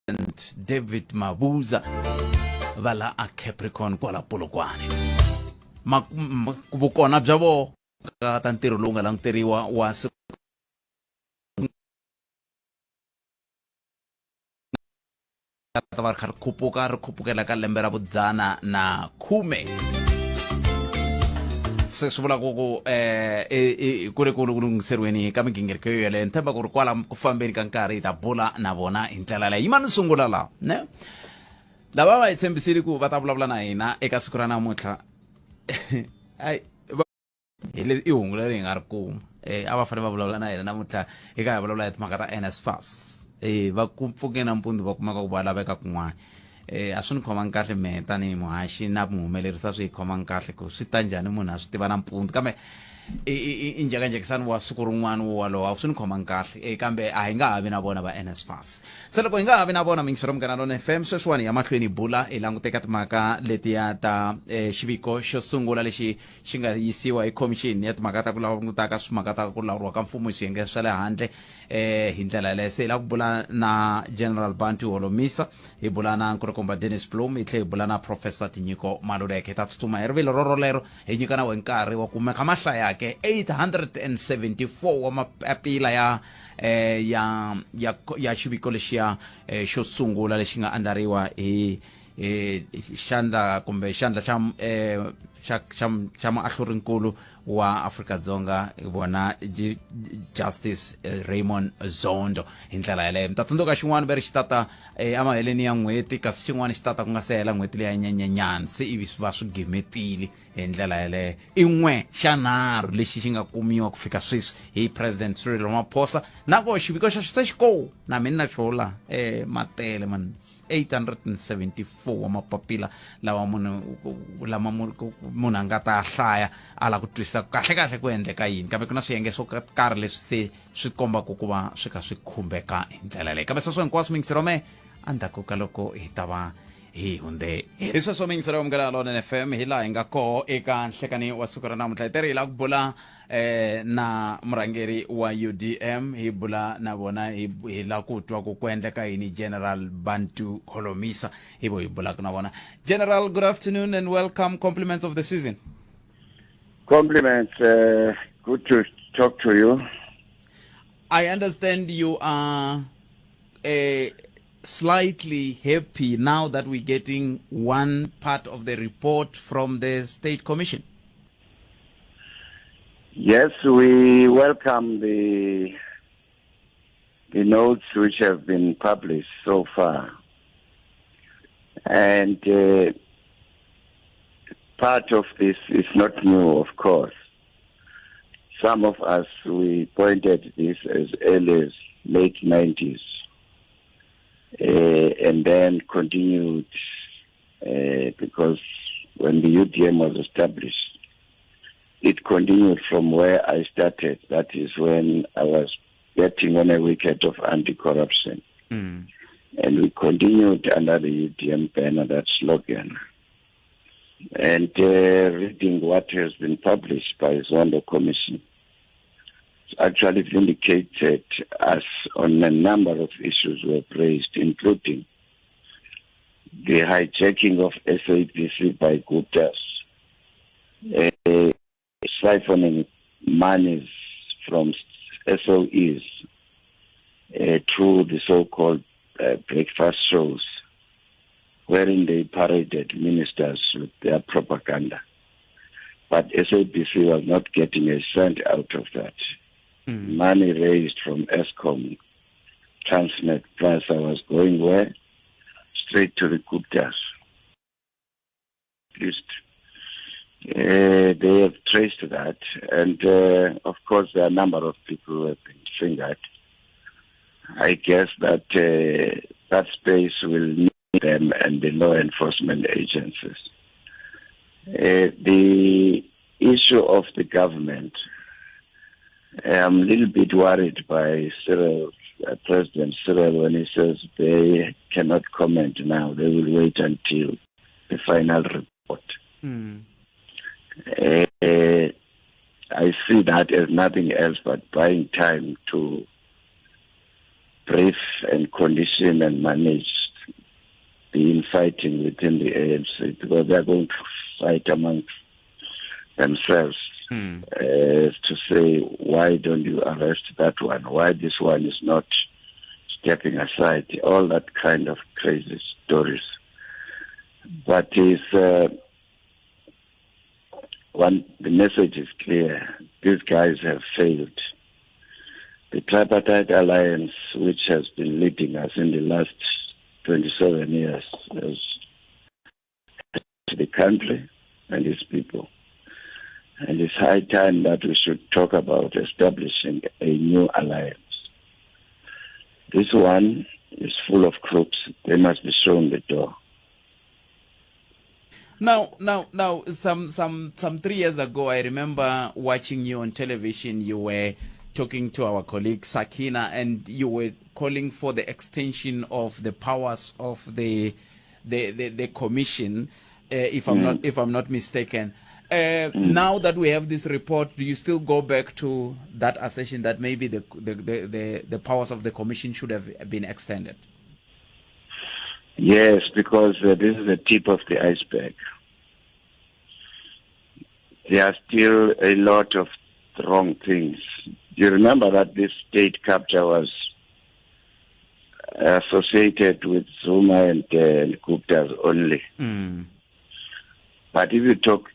David Mabuza va la a Capricorn kwala Polokwane. Vukona bya vona ta ntirho lowu nga languteriwa wa siku ta va ri kha ri khupuka ri khupukela ka lembe ra vudzana na khume. Se swi vula ku ku eh ku ri ku lunghiseriweni ka migingiriko yo yeleyo, ni tshemba ku ri kwala ku fambeni ka nkarhi hi ta bula na vona hi ndlela leyi. Yima ni sungula laha ne lava va hi tshembisile ku va ta vulavula na hina eka siku ra namuntlha. Ai, hi le i hungu leri hi nga ri kuma, a va fanele va vulavula na hina namuntlha eka hi vulavula hi timhaka ta NSFAS. Va ku pfuke nampundzu va kumeka ku va laveka kun'wana. A swi ni khomangi kahle mehe tanihi muhaxi na muhumelerisi, a swi hi khomangi kahle ku swi ta njhani munhu a swi tiva nampundzu, kambe i njhekanjhekisano wa siku rin'wana wo walowo, a swi ni khomangi kahle. Kambe a hi nga ha vi na vona va NSFAS. Se loko hi nga ha vi na vona, mingisero Munghana Lona FM, sweswiwani hi ya mahlweni hi bula, hi languteka timhaka letiya ta xiviko xo sungula lexi xi nga yisiwa hi khomixini ya timhaka ta ku langutaka timhaka ta ku lawuriwa ka mfumo hi swiyenge swa le handle. Hi ndlela yaleyo se hi lava ku bula na General Bantu Holomisa, hi bula na nkulukumba Dennis Bloem, hi tlhe hi bula na Professor Tinyiko Maluleke. Hi ta tsutsuma hi rivilo rorolero, hi nyika na we nkarhi wa kumeka mahlayake 874 wa mapapila ya ya ya ya xiviko lexiya xo sungula lexi nga andlariwa hi xandla kumbe xandla xa xa xa xa muahlurinkulu wa Afrika-Dzonga, vona Justice Raymond Zondo. Hi ndlela yaleyo mi ta tsundzuka xin'wana ve ri xi tata emaheleni ya n'hweti, kasi xin'wana xi tata ku nga se hela n'hweti leya Nyenyenyani, se ivi swi va swi gimetile hi ndlela yaleyo. I n'we xa nharhu lexi xi nga kumiwa ku fika sweswi hi President Cyril Ramaphosa, na ko xiviko xa se xiko na mina na xo la matele man 874 wa mapapila lawa munhu lama munhu a nga ta hlaya a lava ku twisisa kahle kahle ku endleka yini, kambe ku na swiyenge swo karhi leswi se swi kombaka ku va swi kha swi khumbeka hi ndlela leyi. Kambe sweswo hinkwaswo mingisero me endzhaku ka loko hi ta va hi hundze hi sweswo. Mingisero Munghana Lonene FM, hi laha hi nga koho eka nhlekani wa siku ra namuntlha. Hi teri hi lava ku bula na murhangeri wa UDM, hi bula na vona, hi lava ku twa ku ku endleka yini. General Bantu Holomisa hi vo hi bulaka na vona. General, good afternoon and welcome. Compliments of the season. Compliments. Good to talk to you. I understand you are slightly happy now that we're getting one part of the report from the State Commission. Yes, we welcome the notes which have been published so far. And part of this is not new, of course. Some of us, we pointed this as early as late 90s, and then continued because when the UDM was established, it continued from where I started. That is when I was getting on a wicket of anti-corruption. And we continued under the UDM banner, that slogan. And reading what has been published by Zondo Commission, it's actually vindicated us on a number of issues we have raised, including the hijacking of SABC by Guptas, siphoning monies from SOEs through the so-called breakfast shows, wherein they paraded ministers with their propaganda. But SABC was not getting a cent out of that. Money raised from Eskom, Transnet, Plaza was going where? Straight to the Guptas. At least they have traced that. And of course, there are a number of people who have been fingered. I guess that that space will need them and the law enforcement agencies. The issue of the government, I'm a little bit worried by Cyril, President Cyril, when he says they cannot comment now. They will wait until the final report. I see that as nothing else but buying time to brief and condition and manage the infighting within the ANC because they are going to fight amongst themselves to say, why don't you arrest that one? Why this one is not stepping aside? All that kind of crazy stories. But it's, one, the message is clear. These guys have failed. The tripartite alliance, which has been leading us in the last 27 years, has the country and its people. And it's high time that we should talk about establishing a new alliance. This one is full of crooks. They must be shown the door. Now, some 3 years ago, I remember watching you on television. You were talking to our colleague Sakina, and you were calling for the extension of the powers of the commission, if I'm not mistaken. Now that we have this report, do you still go back to that assertion that maybe the powers of the commission should have been extended? Yes, because this is the tip of the iceberg. There are still a lot of wrong things. Do you remember that this state capture was associated with Zuma and Gupta's only? But if you talk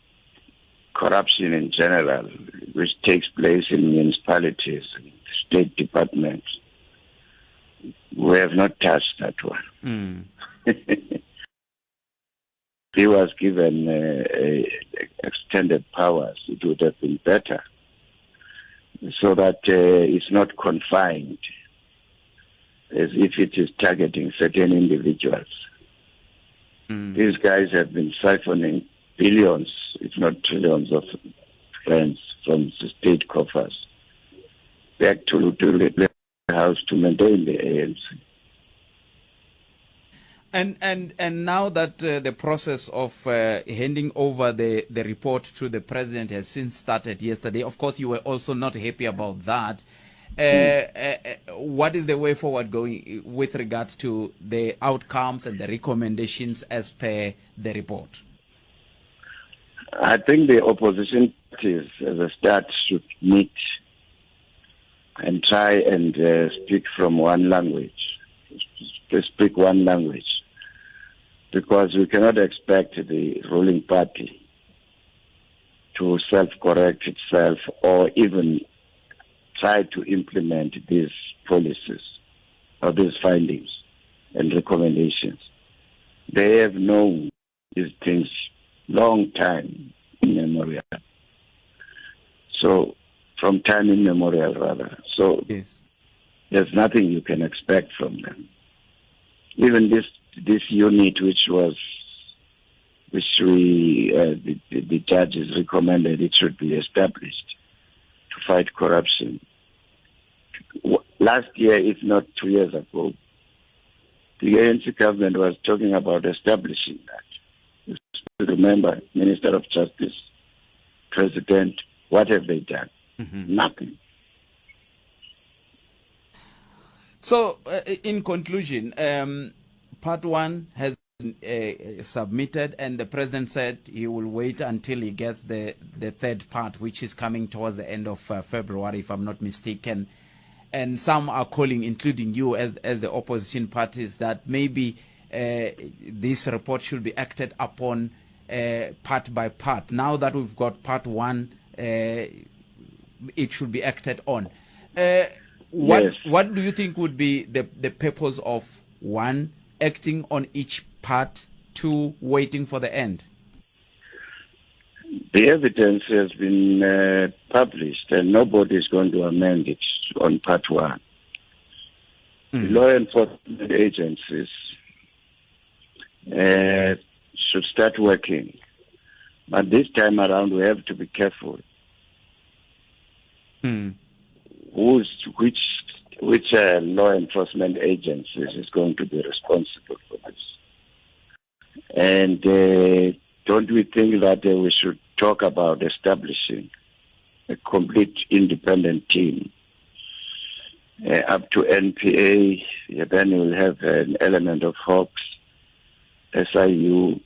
corruption in general, which takes place in municipalities, and state departments, we have not touched that one. He was given extended powers, it would have been better so that it's not confined as if it is targeting certain individuals. These guys have been siphoning billions, if not trillions, of rands from the state coffers back to the house to maintain the ANC. And now that the process of handing over the report to the president has since started yesterday, of course you were also not happy about that. What is the way forward going with regard to the outcomes and the recommendations as per the report? I think the opposition parties, as a start, should meet and try and speak from one language, to speak one language, because we cannot expect the ruling party to self-correct itself or even try to implement these policies or these findings and recommendations. They have known these things long time immemorial. So, from time immemorial, rather. So, there's nothing you can expect from them. Even this unit, which we the judges recommended it should be established to fight corruption. Last year, if not 2 years ago, the ANC government was talking about establishing that. You still remember, Minister of Justice, President, what have they done? Nothing. So, in conclusion, part one has been submitted, and the president said he will wait until he gets the third part, which is coming towards the end of February, if I'm not mistaken. And some are calling, including you as the opposition parties, that maybe this report should be acted upon part by part. Now that we've got part one, it should be acted on. What What do you think would be the purpose of one acting on each part, two waiting for the end? The evidence has been published and nobody is going to amend it on part one. The law enforcement agencies should start working. But this time around, we have to be careful. Which law enforcement agencies is going to be responsible for this? And don't we think that we should talk about establishing a complete independent team up to NPA? Yeah, then we'll have an element of Hawks. SIU.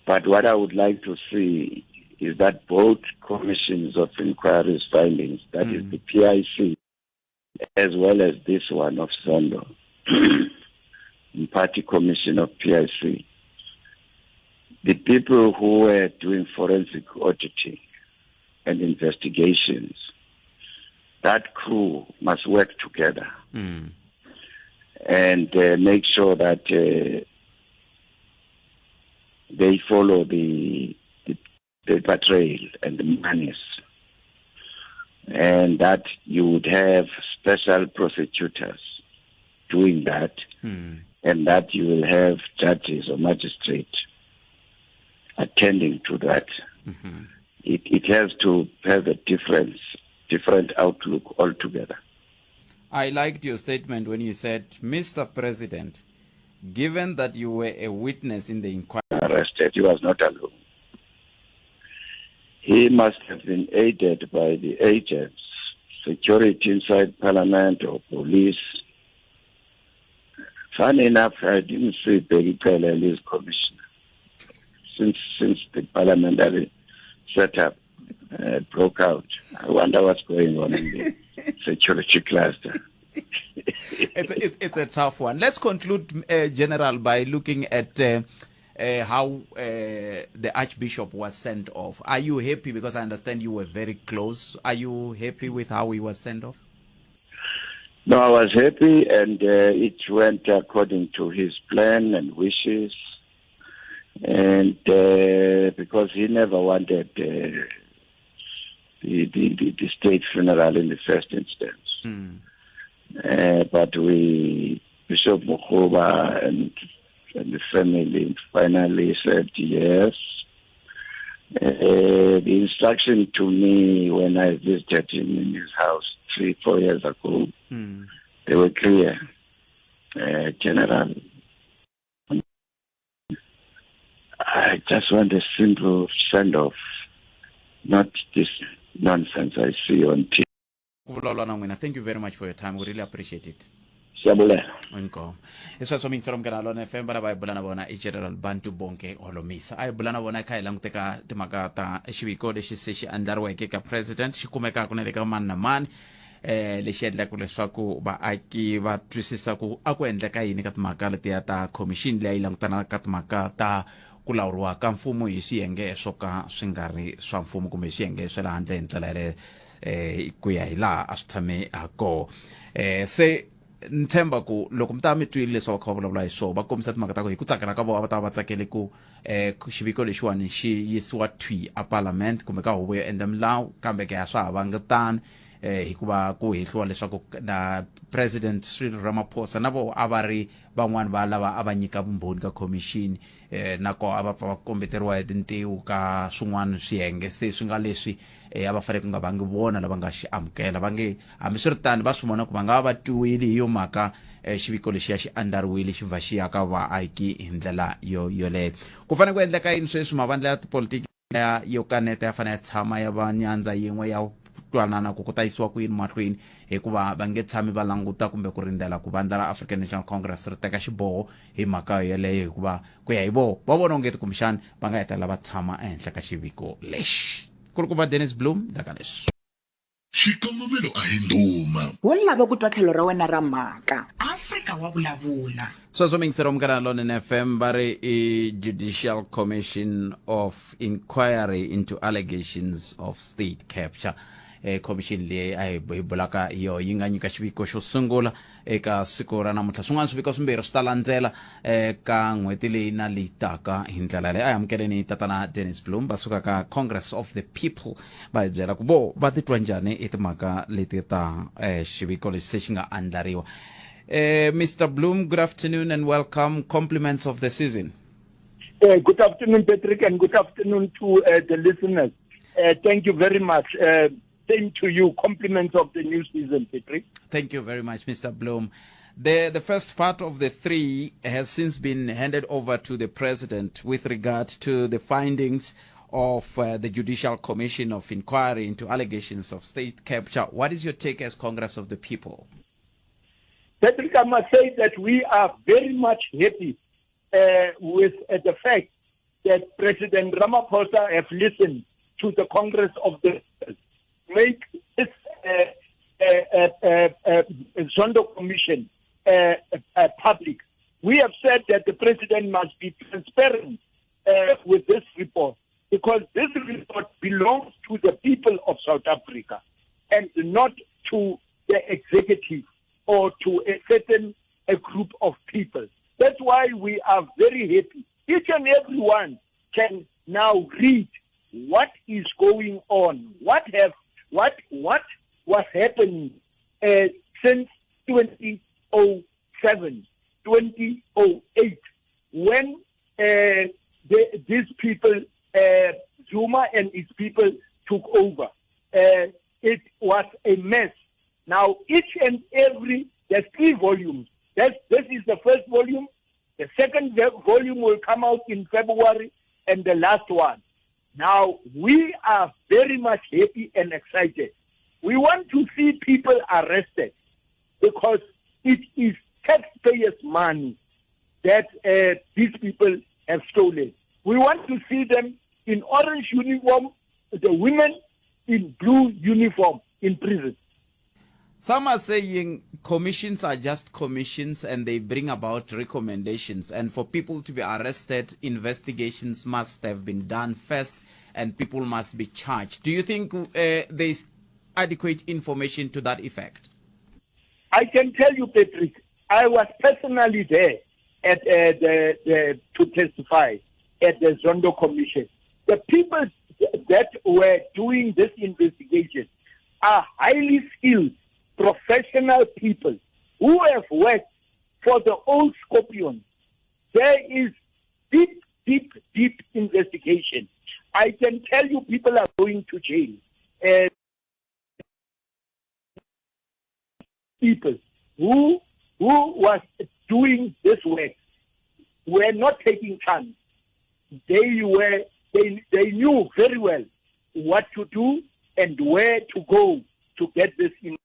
But what I would like to see is that both commissions of inquiries findings, that is the PIC, as well as this one of Zondo, Party Commission of PIC, the people who were doing forensic auditing and investigations, that crew must work together and make sure that they follow the paper trail and the monies, and that you would have special prosecutors doing that, and that you will have judges or magistrates attending to that. It has to have a different outlook altogether. I liked your statement when you said, Mr. President, given that you were a witness in the inquiry. Arrested, he was not alone. He must have been aided by the agents, security inside Parliament or police. Funny enough, I didn't see Bheki Cele and his commissioner since the parliamentary setup broke out. I wonder what's going on in the security cluster. It's a tough one. Let's conclude, General, by looking at how the Archbishop was sent off. Are you happy? Because I understand you were very close. Are you happy with how he was sent off? No, I was happy, and it went according to his plan and wishes. And because he never wanted the state funeral in the first instance. But Bishop Mogoba and the family finally said yes. The instruction to me when I visited him in his house 3-4 years ago, they were clear. General, I just want a simple send-off, not this nonsense I see on TV. Ku vulavula na n'wina. Thank you very much for your time. We really appreciate it. Siyabulela. Inkomo. Hi sweswo miyingiselo Munghana Lona FM va lava hi bula na vona i General Bantu Bonke Holomisa. A hi bula na vona kha hi languteka timhaka ta xiviko lexi se xi andlariweke ka president xi kumekaka na le ka mani na mani lexi endlaka leswaku vaaki va twisisa ku a ku endleka yini ka timhaka letiya ta commission leyi langutana ka timhaka ta ku lawuriwa ka mfumo hi swiyenge swo ka swi nga ri swa mfumo kumbe swiyenge swa le handle hi ndlela yaleyo ku ya hi laha a swi tshame ha koho. Se ni tshemba ku loko mi ta mi twile leswi va kha va vulavula hi swona va kombisa timhaka ta ku hi ku tsakela ka vona va ta va tsakele ku xiviko lexiwani xi yisiwa thwi a parliament kumbe ka huvo yo endla milawu, kambe ke a swa ha vanga tani hikuva ku hehliwa leswaku na President Cyril Ramaphosa na voho a va ri van'wani va lava a va nyika vumbhoni ka commission na koho a va pfa va kombeteriwa hi tintiho ka swin'wana swiyenge se swi nga leswi a va fanele ku nga vangi vona lava nga xi amukela. Va nge hambiswiritano va swi vona ku va nga va va twiwile hi yo mhaka xiviko lexiya xi andlariwile xi vha xi ya ka vaaki hi ndlela yo yoleyo. Ku fanele ku endleka yini sweswi? Mavandla ya tipolitiki ya yo kaneta ya fanele ya tshama ya va nyandza yin'we ya twanana ku ku ta yisiwa ku yini mahlweni, hikuva va nge tshami va languta kumbe ku rindzela ku vandla ra African National Congress ri teka xiboho hi mhaka yoleyo, hikuva ku ya hi voho va vona ongeti kumbexani va nga hetelela va tshama ehenhla ka xiviko lexi. Kulukumba Dennis Bloem daka leswi. Xikongomelo a hi ndhuma. Wo lava ku twa tlhelo ra wena ra mhaka. Afrika wa vulavula. Sweswo miyingiseri Munghana Lonene FM va ri i Judicial Commission of Inquiry into Allegations of State Capture. Commission leyi a hi bulaka hi yona yi nga nyika xiviko xo sungula eka siku ra namuntlha. Swin'wana swiviko swimbirhi swi ta landzela eka n'hweti leyi na leyi taka hi ndlela yaleyo. A hi amukeleni tatana Dennis Bloem va suka ka Congress of the People va hi byela ku vo va titwa njhani hi timhaka leti ta xiviko lexi se xi nga andlariwa. Mr. Bloem, good afternoon and welcome. Compliments of the season. Good afternoon, Patrick, and good afternoon to the listeners. Thank you very much. Same to you. Compliments of the new season, Patrick. Thank you very much, Mr. Bloem. The first part of the three has since been handed over to the president with regard to the findings of the Judicial Commission of Inquiry into allegations of state capture. What is your take as Congress of the People? Patrick, I must say that we are very much happy with the fact that President Ramaphosa have listened to the Congress of the make this Zondo Commission public. We have said that the president must be transparent with this report because this report belongs to the people of South Africa and not to the executive or to a certain a group of people. That's why we are very happy. Each and every one can now read what is going on, what have what what was happening since 2007, 2008, when the, these people, Zuma and his people took over. It was a mess. Now, each and every, there's three volumes. That's, this is the first volume. The second volume will come out in February, and the last one. Now, we are very much happy and excited. We want to see people arrested because it is taxpayers' money that these people have stolen. We want to see them in orange uniform, the women in blue uniform in prison. Some are saying commissions are just commissions and they bring about recommendations. And for people to be arrested, investigations must have been done first and people must be charged. Do you think there's adequate information to that effect? I can tell you, Patrick, I was personally there at the, the, to testify at the Zondo Commission. The people that were doing this investigation are highly skilled, professional people who have worked for the old Scorpion. There is deep, deep, deep investigation. I can tell you people are going to jail. People who who was doing this work were not taking chance. They were they, they knew very well what to do and where to go to get this information.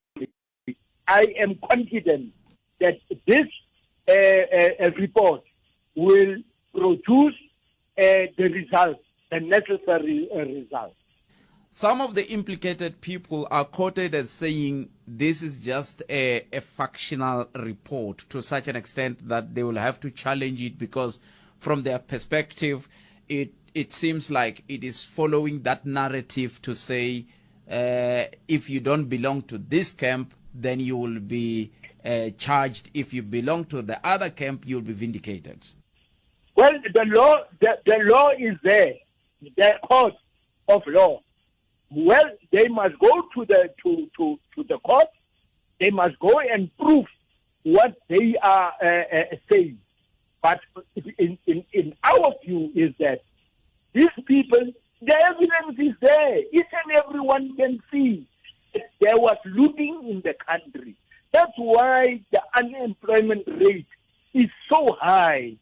I am confident that this report will produce the results, the necessary results. Some of the implicated people are quoted as saying this is just a, a factional report to such an extent that they will have to challenge it because from their perspective, it, it seems like it is following that narrative to say if you don't belong to this camp, then you will be charged. If you belong to the other camp, you'll be vindicated. Well, the law, the, the law is there, the court of law. Well, they must go to the to, to, to the court. They must go and prove what they are saying. But in, in, in our view is that these people, the evidence is there. Each and everyone can see that there was looting in the country. That's why the unemployment rate is so high.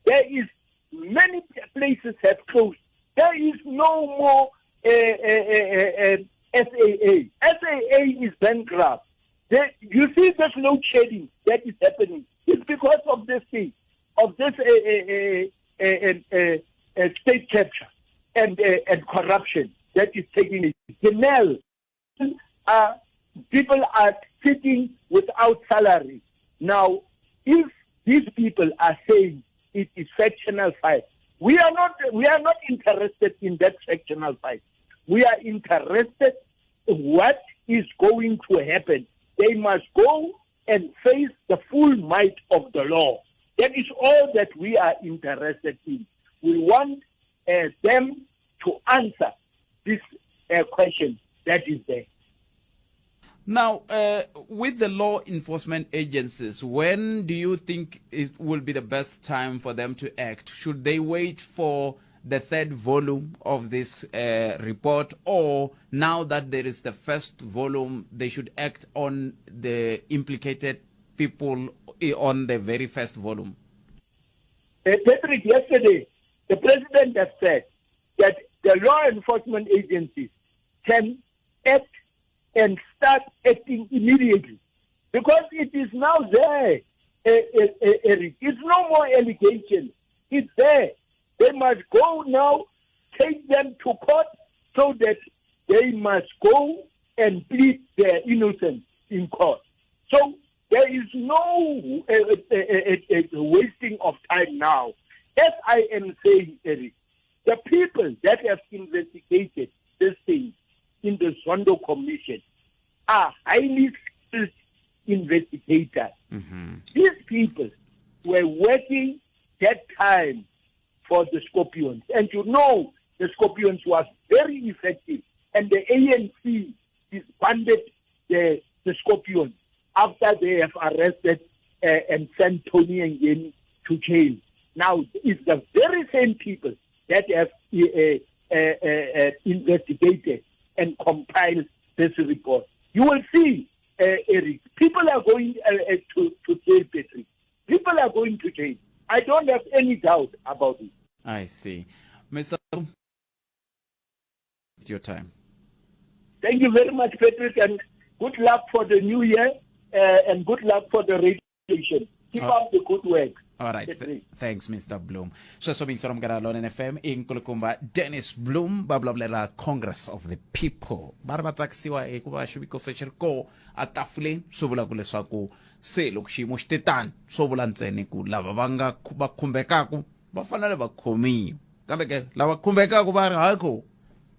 There is many places have closed. There is no more SAA. SAA is bankrupt. They, you see this load shedding that is happening. It's because of this thing, of this state capture and, and corruption that is taking it. The people are sitting without salary. Now, if these people are saying it is factional fight, we are not we are not interested in that factional fight. We are interested in what is going to happen. They must go and face the full might of the law. That is all that we are interested in. We want them to answer this question that is there. Now, with the law enforcement agencies, when do you think it will be the best time for them to act? Should they wait for the third volume of this report, or now that there is the first volume, they should act on the implicated people on the very first volume? Patrick, yesterday, the president has said that the law enforcement agencies can act and start acting immediately because it is now there, Eric. It's no more allegation. It's there. They must go now, take them to court so that they must go and plead their innocence in court. So there is no wasting of time now. As I am saying, Eric, the people that have investigated this thing in the Zondo Commission are highly skilled investigators. Mm-hmm. These people were working that time for the Scorpions. And you know the Scorpions was very effective. And the ANC disbanded the, the Scorpions after they have arrested and sent Tony Yengeni to jail. Now, it's the very same people that have investigated and compiled this report. You will see, Eric, people are going to, to jail, Patrick. People are going to jail. I don't have any doubt about it. I see. Mr. Your time. Thank you very much, Patrick, and good luck for the new year and good luck for the radio station. Keep up the good work. All right. Th thanks Mr. Bloom. Sweswo miyingiselo munghana lonene FM i nkulukumba Dennis Bloom va vulavulela Congress of the People. Va ri va tsakisiwa hikuva xiviko se xi ri kona a tafuleni swi vula ku leswaku se loko xiyimo xi te tani swo vula ntsena ku lava va nga va khumbekaku va fanele va khomiwa kambe ke lava khumbekaku va ri hayi ko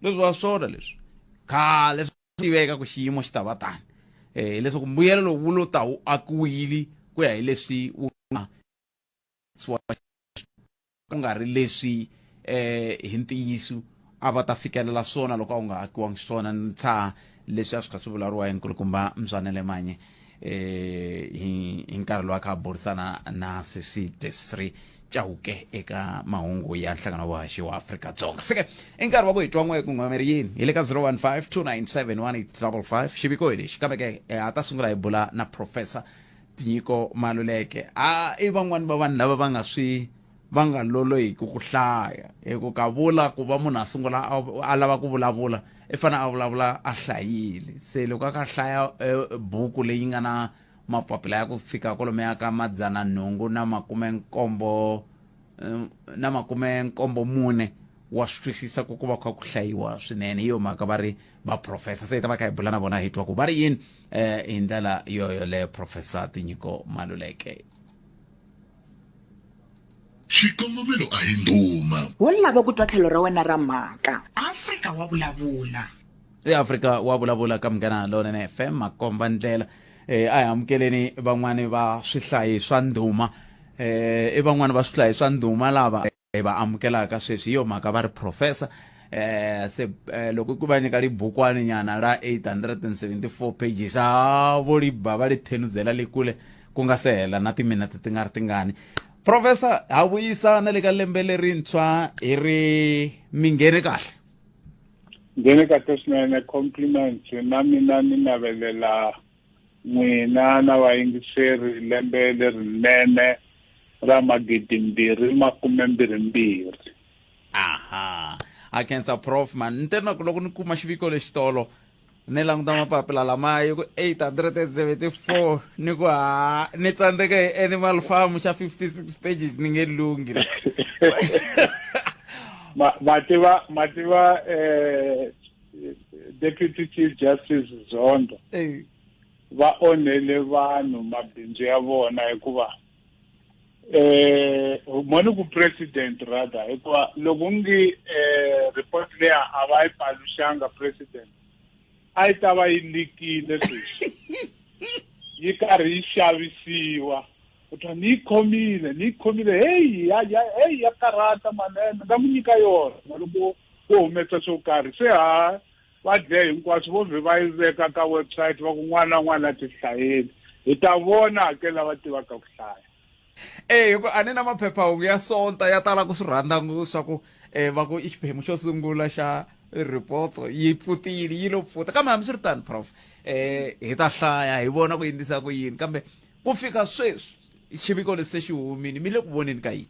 leswi wa swona leswi khale swi tiveka ku xiyimo xi ta va tani um hileswaku mbuyelo lowu wu lo ta wu akiwile ku ya hi leswi wu nga ku nga ri leswi eh hi ntiyiso a va ta fikelela swona loko a wu nga akiwangi swona ni tshaha leswi a swi kha swi vulavuriwa hi nkulukumba mzwanele manye eh hi hi nkarhi lowu a kha a burisana na sesi Desri Chauke eka mahungu ya nhlangano wa vuhaxi wa Afrika-Dzonga se ke i nkarhi wa ku hi twa n'we ku n'wameri yini hi le ka 015 297 1855 xiviko hi lexi kambe ke eh, a ta sungula hi bula na professor Tinyiko Maluleke a i van'wani va vanhu lava va nga swi va nga lolohiki ku hlaya hi ku ka vula ku va munhu a sungula a lava ku vulavula i fanele a vulavula a hlayile se loko a ka hlaya eh, buku leyi nga na mapapila ya ku fika kwalomuya ka madzana nhungu na makume nkombo eh, na makume nkombo mune wa swi twisisa ku ku va kha ku hlayiwa swinene hi yo mhaka va ri va professor se hi ta va kha hi bula na vona hi twa ku va ri yini um hi ndlela yo yoleyo professor tinyiko maluleke Xikongomelo a hi ndhuma. Wo lava ku twa tlhelo ra wena ra mhaka. Afrika wa vulavula. eAfrika wa vulavula ka Munghana Lonene FM makomba ndlela eh a hi amukeleni van'wani va swihlayi swa ndhuma eh i van'wani va swihlayi swa ndhuma lava hi va amukelaka sweswi hi yo mhaka va ri professor eh se eh, loko ku va nyika libukwani nyana la 874 pages a vo li ba va li thenudzela le kule ku nga se hela na timinete ti nga ri tingani professor ha vuyisa na le ka lembe lerintshwa hi ri mi nghene kahle nghene kahle swinene compliments na mina ni navelela n'wina na vayingiseri lembe lerinene ra magidimbirhi makumembirhimbirhi aha a khensa prof man ni te na ku loko ni kuma xiviko lexitolo ni languta mapapila lamaya yi ku 874 ni ku ha ni tsandzeke hi animal farm xa 56 pages ni nge lunghi ma ma tiva ma tiva eh deputy chief justice Zondo va onhele vanhu mabindzu ya vona hikuva eh moni ku president rather hikuva loko ngi eh report leya a va yi paluxanga president a yi ta va yi likile sweswi yi karhi yi xavisiwa kutwa ni yi khomile ni yi khomile heyi ya ya heyi ya karhata manene nga mu nyika yona loko wo humesa swo karhi se ha va dye hinkwaswo vo vhe va yi veka ka website va ku n'wana na n'wana a ti hlayeli hi ta vona ke lava tivaka ku hlaya e hi ku a ni na maphephahungu ya sonta ya tala ku swi rhandza ngopfu swa ku um va ku i xiphemu xo sungula xa ripoto yi pfutile yi lo pfuta kambe hambiswiritano prof um hi ta hlaya hi vona ku yindisa ku yini kambe ku fika sweswi xiviko lexi se xi humile mi le ku voneni ka yini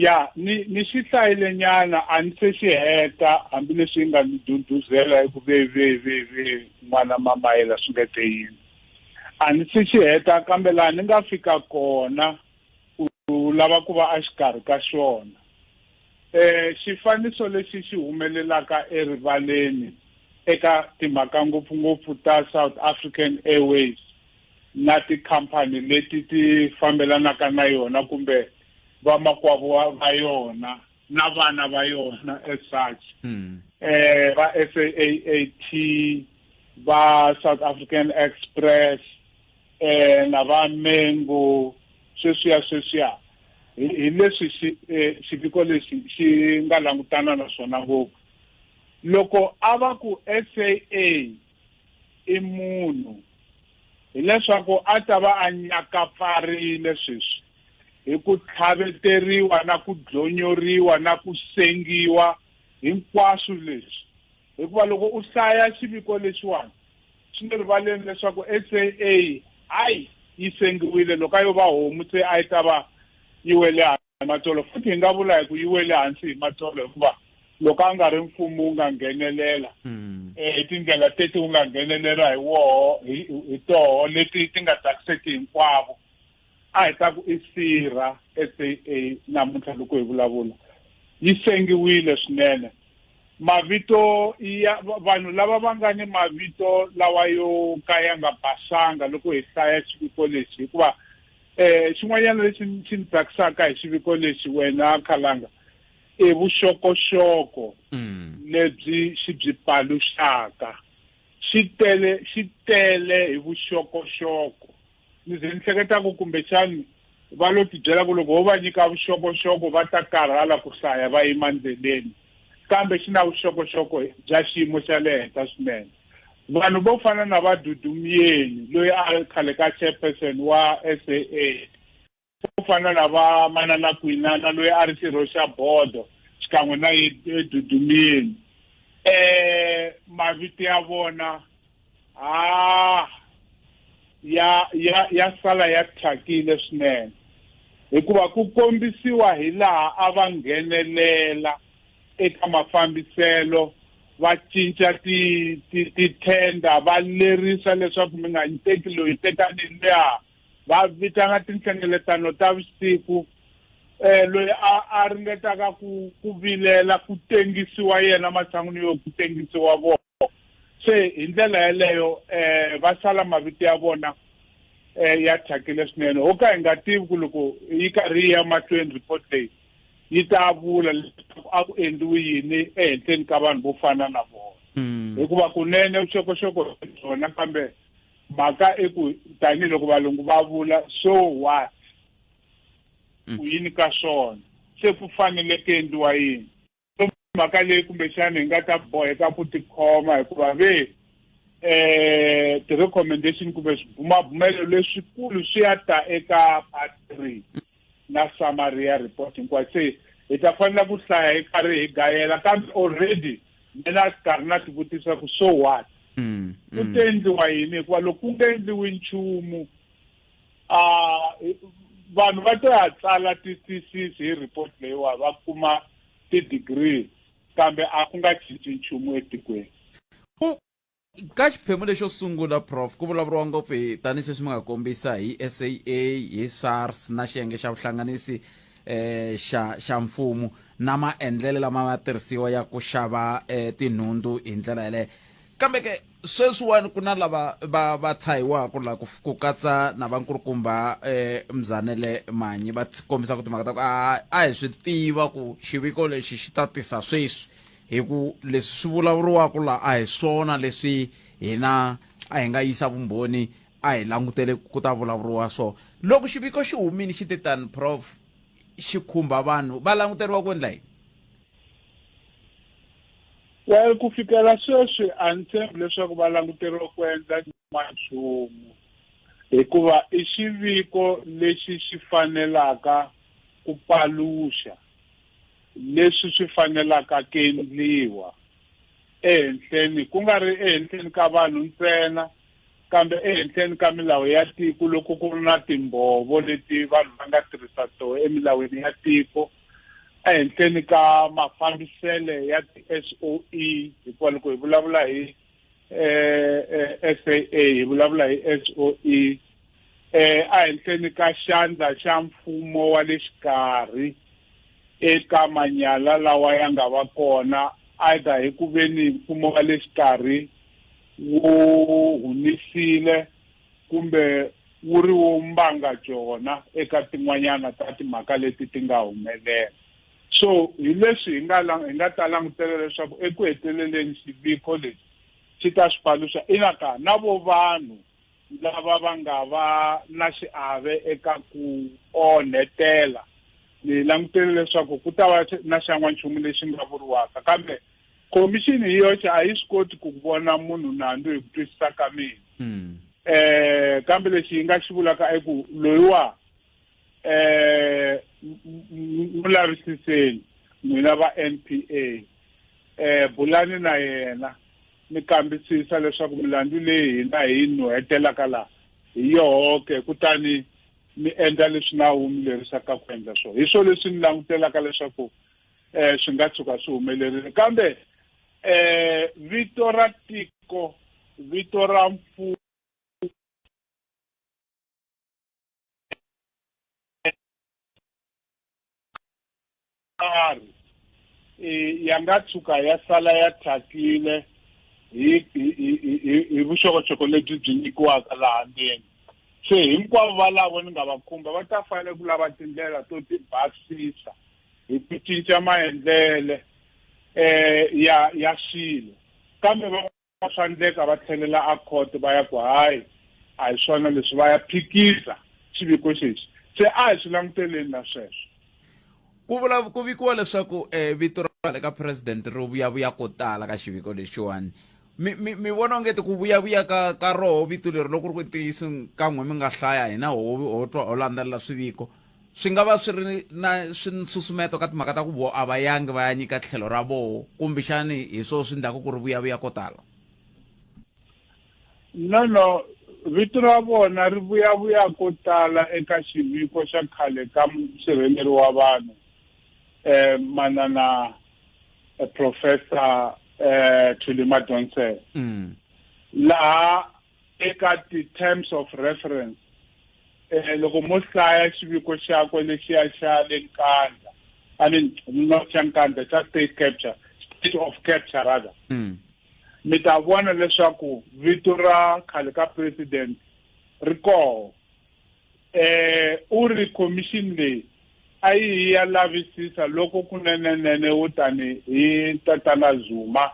Ya ni ni xi hlayile nyana a ni se xi heta hambileswi yi nga ni duduzela hi ku ve ve ve ve n'wana mamayela swi nge te yini a ni se xi heta kambe laha ni nga fika kona ku u lava ku va exikarhi ka xona. Xifaniso lexi xi humelelaka erivaleni eka timhaka ngopfungopfu ta South African Airways na tikhampani leti ti fambelanaka na yona kumbe vamakwavo va yona na vana va yona as such va SAAT, va South African Express, na va Mengo, sweswiya sweswiya, hi leswi xiviko lexi xi nga langutana na swona ngopfu. Loko a va ku SAA i munhu, hileswaku a ta va a nyakapfarile sweswi hi ku tlhaveteriwa na ku dlonyoriwa na ku sengiwa hinkwaswo leswi, hikuva loko u hlaya xiviko lexiwani swi le rivaleni leswaku SAA hayi yi sengiwile. Loko a yo va homu se a yi ta va yi wele hi matsolo, futhi hi nga vula hi ku yi wele hansi hi matsolo, hikuva loko a nga ri mfumo wu nga nghenelela hi tindlela teti wu nga nghenelela hi woho hi toho leti ti nga tsakiseki hinkwavo, a hi ta ku i sirha SAA namuntlha loko hi vulavula. Yi sengiwile swinene. Mavito ya vanhu lava va nga ni mavito lawa yo ka ya nga basanga loko hi hlaya xiviko lexi, hikuva xin'wanyana lexi xi ni tsakisaka hi xiviko lexi, wena Khalanga, i vuxokoxoko lebyi xi byi paluxaka. Xi tele, xi tele hi vuxokoxoko. Ni ze ni hleketa ku kumbexani va lo tibyela ku loko ho va nyika vuxokoxoko va ta karhala ku hlaya va yima ndleleni, kambe xi na vuxokoxoko bya xiyimo xa le henhla swinene. Vanhu vo fana na va Dudu Myeni, loyi a ri khale ka chairperson wa SAA, vo fana na va Manana Kwinana, loyi a ri xirho xa bodo xikan'we na ye Dudu Myeni, mavito ya vona ya sala ya thyakile swinene, hikuva ku kombisiwa hi laha a va nghenelela eka mafambiselo, va cinca ti-tender, va lerisa leswaku mi nga teki loyi, tekani luya, va vitana tinhlengeletano ta vusiku, loyi a ringetaka ku vilela ku tengisiwa yena matshan'wini yo ku tengisiwa vona. Se hi ndlela yeleyo va sala mavito ya vona ya thyakile swinene. Ho ka hi nga tivi ku loko yi karhi yi ya mahlweni report leyi yi ta vula leswaku a ku endliwi yini ehenhleni ka vanhu vo fana na vona, hikuva kunene vuxokoxoko byona, kambe mhaka i ku tanihiloko valungu va vula, so what, ku yini ka swona, se ku fanele ku endliwa yini? Mhaka leyi kumbexana hi nga ta boheka ku tikhoma, hikuva ve ti-recommendation kumbe swibumabumelo leswikulu swi ya ta eka part 3 na summary ya report hinkwayo, se hi ta fanela ku hlaya hi karhi hi gayela. Kambe already mina xikarhi na tivutisa ku so what, ku ta endliwa yini, hikuva loko ku nga endliwi nchumu, vanhu va ta ya tsala ti-thesis hi report leyiwa, va kuma ti-degree, kambe a ku nga cinci nchumu etikweni. Ka xiphemu lexo sungula, Prof, ku vulavuriwa ngopfu hi tanihi sweswi mi nga kombisa hi SAA, hi SARS na xiyenge xa vuhlanganisi xa mfumo na maendlelo lama ma tirhisiwa ya ku xava tinhundzu hi ndlela yaleyo. Kambe ke sweswiwani ku na lava va tshahiwaka la ku katsa na vankulukumba Mzanele Manyi, va kombisa ku timhaka ta ku a hi swi tiva ku xiviko lexi xi ta tisa sweswi, hi ku leswi swi vulavuriwaka la a hi swona leswi hina a hi nga yisa vumbhoni, a hi langutele ku ta vulavuriwa so. Loko xiviko xi humile xi te tani, Prof, xi khumba vanhu, va languteriwa ku endla yini? Well, ku fikela sweswi a ni tshembi leswaku va languteriwa ku endla nchumu, hikuva i xiviko lexi xi fanelaka ku paluxa leswi swi fanelaka ku endliwa ehenhleni, ku nga ri ehenhleni ka vanhu ntsena, kambe ehenhleni ka milawu ya tiko. Loko ku ri na timbhovo leti vanhu va nga tirhisa toho emilawini ya tiko, ehenhleni ka mafambisele ya ti-SOE, hikuva loko hi vulavula hi SAA hi vulavula hi SOE. Ehenhleni ka xandla xa mfumo wa le xikarhi eka manyala lawa ya nga va kona either hi ku veni mfumo wa le xikarhi wu hunisile kumbe wu ri wo mbanga jona eka tin'wanyana ta timhaka leti ti nga humelela. So hi leswi hi nga hi nga ta langutela leswaku eku heteleleni xiviko lexi xi ta swi paluxa. Ina ka na vo vanhu lava va nga va na xiave eka ku onhetela, ni langutele leswaku ku ta va na xan'wanchumu lexi nga vuriwaka, kambe khomixini hi yoxe a yi swi koti ku vona munhu nandzu hi ku twisisa ka mina. Kambe lexi yi nga xi vulaka i ku loyiwa n'wi lavisiseni n'wina va N_P_A, bulani na yena mi kambisisa leswaku milandzu leyi hina hi yi nuhetelaka laha hi yoho ke, kutani mi endla leswi nawu wu mi lerisaka ku endla swona. Hi swona leswi ni langutelaka leswaku swi nga tshuka swi humelerile. Kambe vito ra tiko, vito ra mfumo karhi ya nga tshuka ya sala ya thyakile hi hi hi vuxokoxoko lebyi byi nyikiwaka laha ndzeni. Se hinkwavo valavo ni nga va khumba va ta fanele ku lava tindlela to ti basisa hi ku cinca maendlele ya swilo, kambe va swa endleka va tlhelela a court va ya ku hayi a hi swona leswi, va ya phikisa xiviko xexi. Se a hi swi languteleni na sweswo. Ku vula ku vikiwa leswaku vito ra le ka president ri vuyavuya ko tala ka xiviko lexiwani. Mi mi mi vona onge ti ku vuyavuya ka ka roho vito leri loko ri ku ntiyiso kan'we mi nga hlaya hina ho ho twa ho landzelela swiviko swi nga va swi ri na swi nsusumeto ka timhaka ta ku vo a va yangi va ya nyika tlhelo ra voho, kumbexani hi swo swi endlaku ku ri vuyavuya ko tala? No, no, vito ra vona ri vuyavuya ko tala eka xiviko xa khale ka musirheleri wa vanhu manana Professor Thuli Madonsela. Laha eka ti-terms of reference loko mo hlaya xiviko xakwe lexiya xa le Nkandla, I mean not xa Nkandla, xa state capture, state of capture rather, mi ta vona leswaku vito ra khale ka president ri koho. U ri commission leyi a yi ya lavisisa loko kunenenene wo tani hi tatana Zuma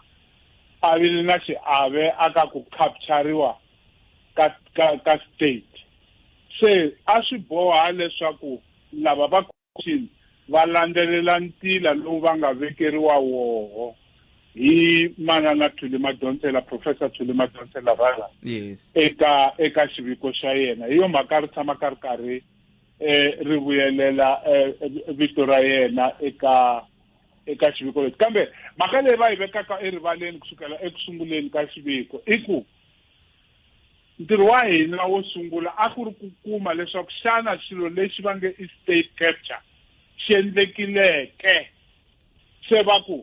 a vile na xiave aka ku capturiwa ka ka ka state. Se a swi boha leswaku lava va commission va landzelela ntila lowu va nga vekeriwa woho hi manana Thuli Madonsela, Professor Thuli Madonsela rather, eka eka xiviko xa yena. Hi yo mhaka ri tshama ka ri karhi ri vuyelela vito ra yena eka eka xiviko lexi. Kambe mhaka leyi va yi vekaka erivaleni kusukela eku sunguleni ka xiviko i ku ntirho wa hina wo sungula a ku ri ku kuma leswaku xana xilo lexi va nge i state capture xi endlekileke. Se va ku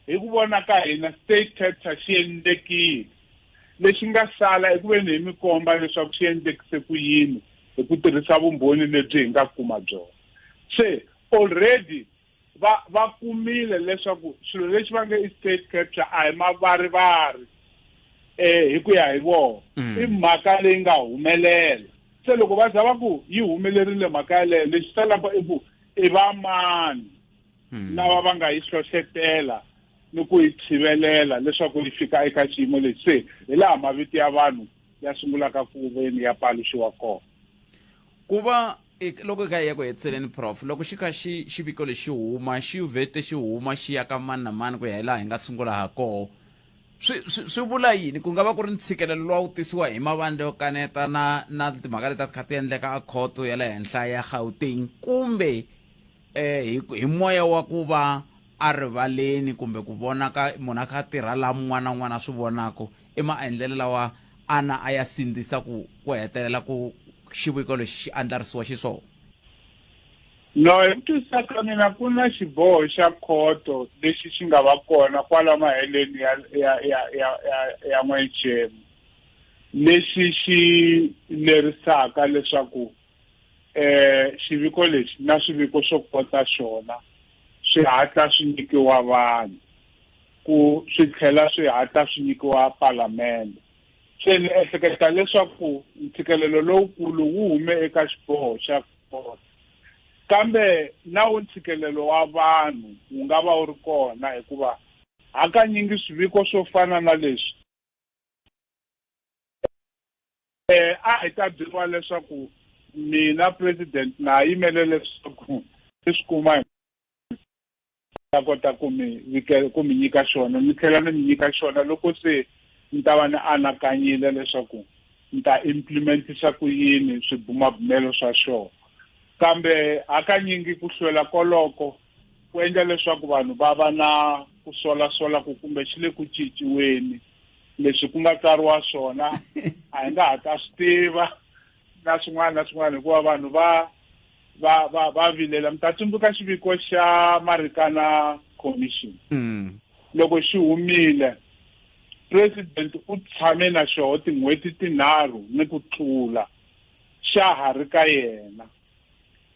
hi ku vona ka hina state capture xi endlekile, lexi nga sala i ku veni hi mi komba leswaku xi endlekise ku yini hi ku tirhisa vumbhoni lebyi hi nga kuma byona. Se already va va kumile leswaku xilo lexi va nge i state capture a hi mavarivari hi ku ya hi vona, i mhaka leyi nga humelela. Se loko va za va ku yi humelerile mhaka yaleyo, lexi salaka i ku i va mani lava va nga yi hlohletela ni ku yi tshivelela leswaku yi fika eka xiyimo lexi. Se hi laha mavito ya vanhu ya sungulaka ku veni ya paluxiwa kona. Ku va loko hi kha hi ya ku hetiseleni, Prof, loko xi kha xi xiviko lexi huma, xi vhete xi huma xi ya ka mani na mani ku ya hi laha hi nga sungula ha koho, swi swi swi vula yini? Ku nga va ku ri ntshikelelo lowu wu tisiwa hi mavandla yo kaneta na na timhaka leti a ti kha ti endleka a khoto ya le henhla ya Gauteng, kumbe hi hi moya wa ku va a rivaleni kumbe ku vonaka munhu a kha a tirha laha mun'wana na un'wana a swi vonaka, i maendlelo lawa ana a ya sindzisa ku ku hetelela ku xiviko lexi xi andlarisiwa xiswona? No, hi ku twisisa ka mina ku na xiboho xa khoto lexi xi nga va kona kwala maheleni ya ya ya ya ya ya n'wexemu. lexi xi lerisaka leswaku eh xiviko lexi na swiviko swo kota xona swi hatla swi nyikiwa vanhu ku swi tlhela swi hatla swi nyikiwa palamende se ni ehleketa leswaku ntshikelelo lowukulu wu hume eka xiboho xa kona kambe na wu ntshikelelo wa vanhu wu nga va wu ri kona hikuva hakanyingi swiviko swo fana na leswi eh a hi ta byeriwa leswaku mina president na yimele leswaku ni swi kuma ta kota ku mi ku mi nyika xona ni tlhela ni mi nyika xona loko se ni ta va ni anakanyile leswaku ni ta implementisa ku yini swibumabumelo swa xona kambe hakanyingi ku hlwela koloko ku endla leswaku vanhu va va na ku solasola ku kumbe xi le ku cinciweni leswi ku nga tsariwa swona a hi nga ha ta swi tiva na swin'wana na swin'wana hikuva vanhu va va va va vilela mi ta tsundzuka xiviko xa Marikana Commission mm. loko xi humile president u tshame na xoho tin'hweti tinharhu ni ku tlula xa ha ri ka yena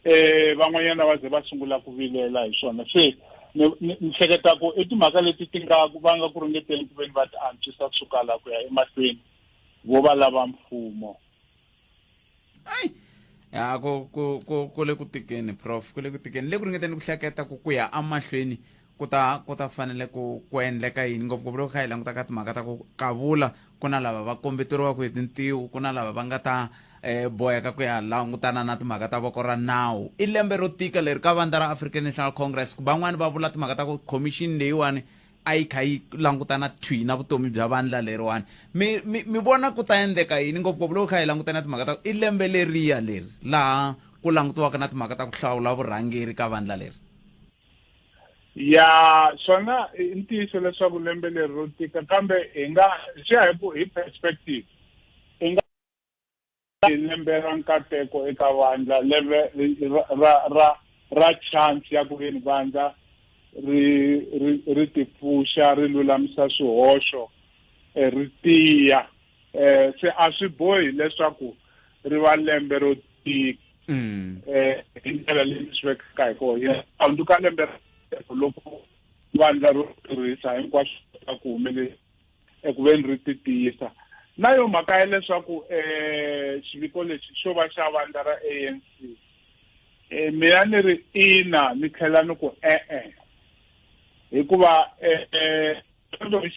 eh van'wanyana va ze va sungula ku vilela hi swona se ni hleketa ku i timhaka leti ti nga va nga ku ringeteni ku veni va ti antswisa kusuka la ku ya emahlweni vo va lava mfumo ayi ya ku ku ku ku le ku tikeni prof ku le ku tikeni le ku ringeteni ku hleketa ku ku ya emahlweni ku ta ku ta fanele ku ku endleka yini ngopfungopfu loko kha hi languta ka timhaka ta ku kavula ku na lava va kombeteriwaka hi tintiho ku na lava va nga ta um boheka ku ya langutana na timhaka ta voko ra nawu i lembe ro tika leri ka vandla ra African National Congress van'wani va vula timhaka ta ku khomixini leyiwani a yi kha yi langutana thwi na vutomi bya vandla leriwani mi mi mi vona ku ta endleka yini ngopfungopfu loko kha hi langutana na timhaka ta ku i lembe leriya leri laha ku langutiwaka na timhaka ta ku hlawula vurhangeri ka vandla leri ya swona i ntiyiso leswaku lembe leri ro tika kambe hi nga swi ya hi ku hi perspective i nga lembe ra nkateko eka vandla lembe ra ra ra chance ya ku veni vandla ri ri ri tipfuxa ri lulamisa swihoxo eh, ri tiya eh se a swi bohi leswaku ri va lembe ro tika mm. eh hi ndlela leyi swi vekaka hi kona ya hundzuka lembe loko vandla ro tirhisa hinkwaswo ka ku humelela eku veni ri ti tiyisa na yo mhaka ya leswaku um xiviko lexi xo va xa vandla ra ANC um mina ni ri ina ni tlhela ni ku e-e hikuva um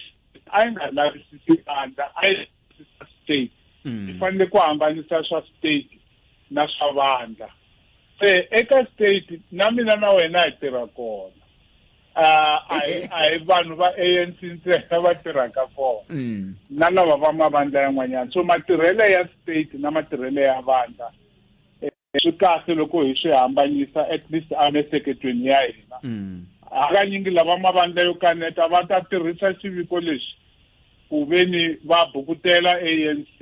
a yi nga lavisisi vandla a yi lavisisa state yi mm. fanele ku hambanisa swa state na swa vandla se eka state na mina na wena hi tirha kona a hi vanhu va ANC ntsena va tirhaka kona mm. na lava va mavandla yan'wanyana so matirhelo ya state na matirhelo ya vandla eh, swi kahle loko hi swi hambanyisa at least emiehleketweni ya hina mm. hakanyingi lava mavandla yo kaneta va ta tirhisa xiviko lexi ku ve ni va bukutela ANC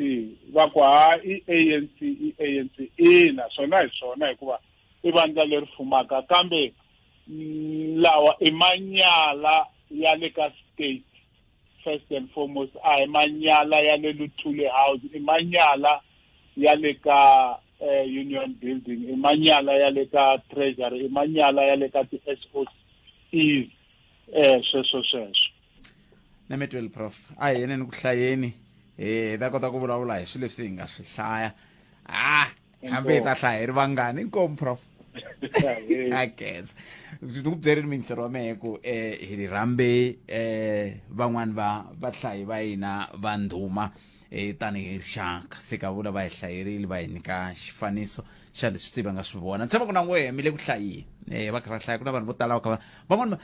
va ku ha i ANC i ANC ina swona hi swona hikuva i vandla leri fumaka kambe mm, lawa i manyala ya le ka state first and foremost a hi manyala ya le Luthuli House i manyala ya le ka eh, Union Building i manyala ya le ka Treasury i manyala ya le ka ti-SOCs eh sweswo sweswo na mi prof a hi yeneni ku hlayeni hi ta kota ku vulavula hi swilo leswi hi nga swi hlaya ah hambi hi ta hlaya hi ri vangani inkomu prof a khensa ni ku byerini muyingiseri wa mehe ku um hi rhambe um van'wani va vahlayi va hina va ndhuma um tanihi rixaka se ka vula va hi hlayerile va hi nyika xifaniso xa leswi se va nga swi vona ni tshemba ku na n'wehe mi le ku hlayeni um va kha va hlaya ku na vanhu vo tala va kha va van'wani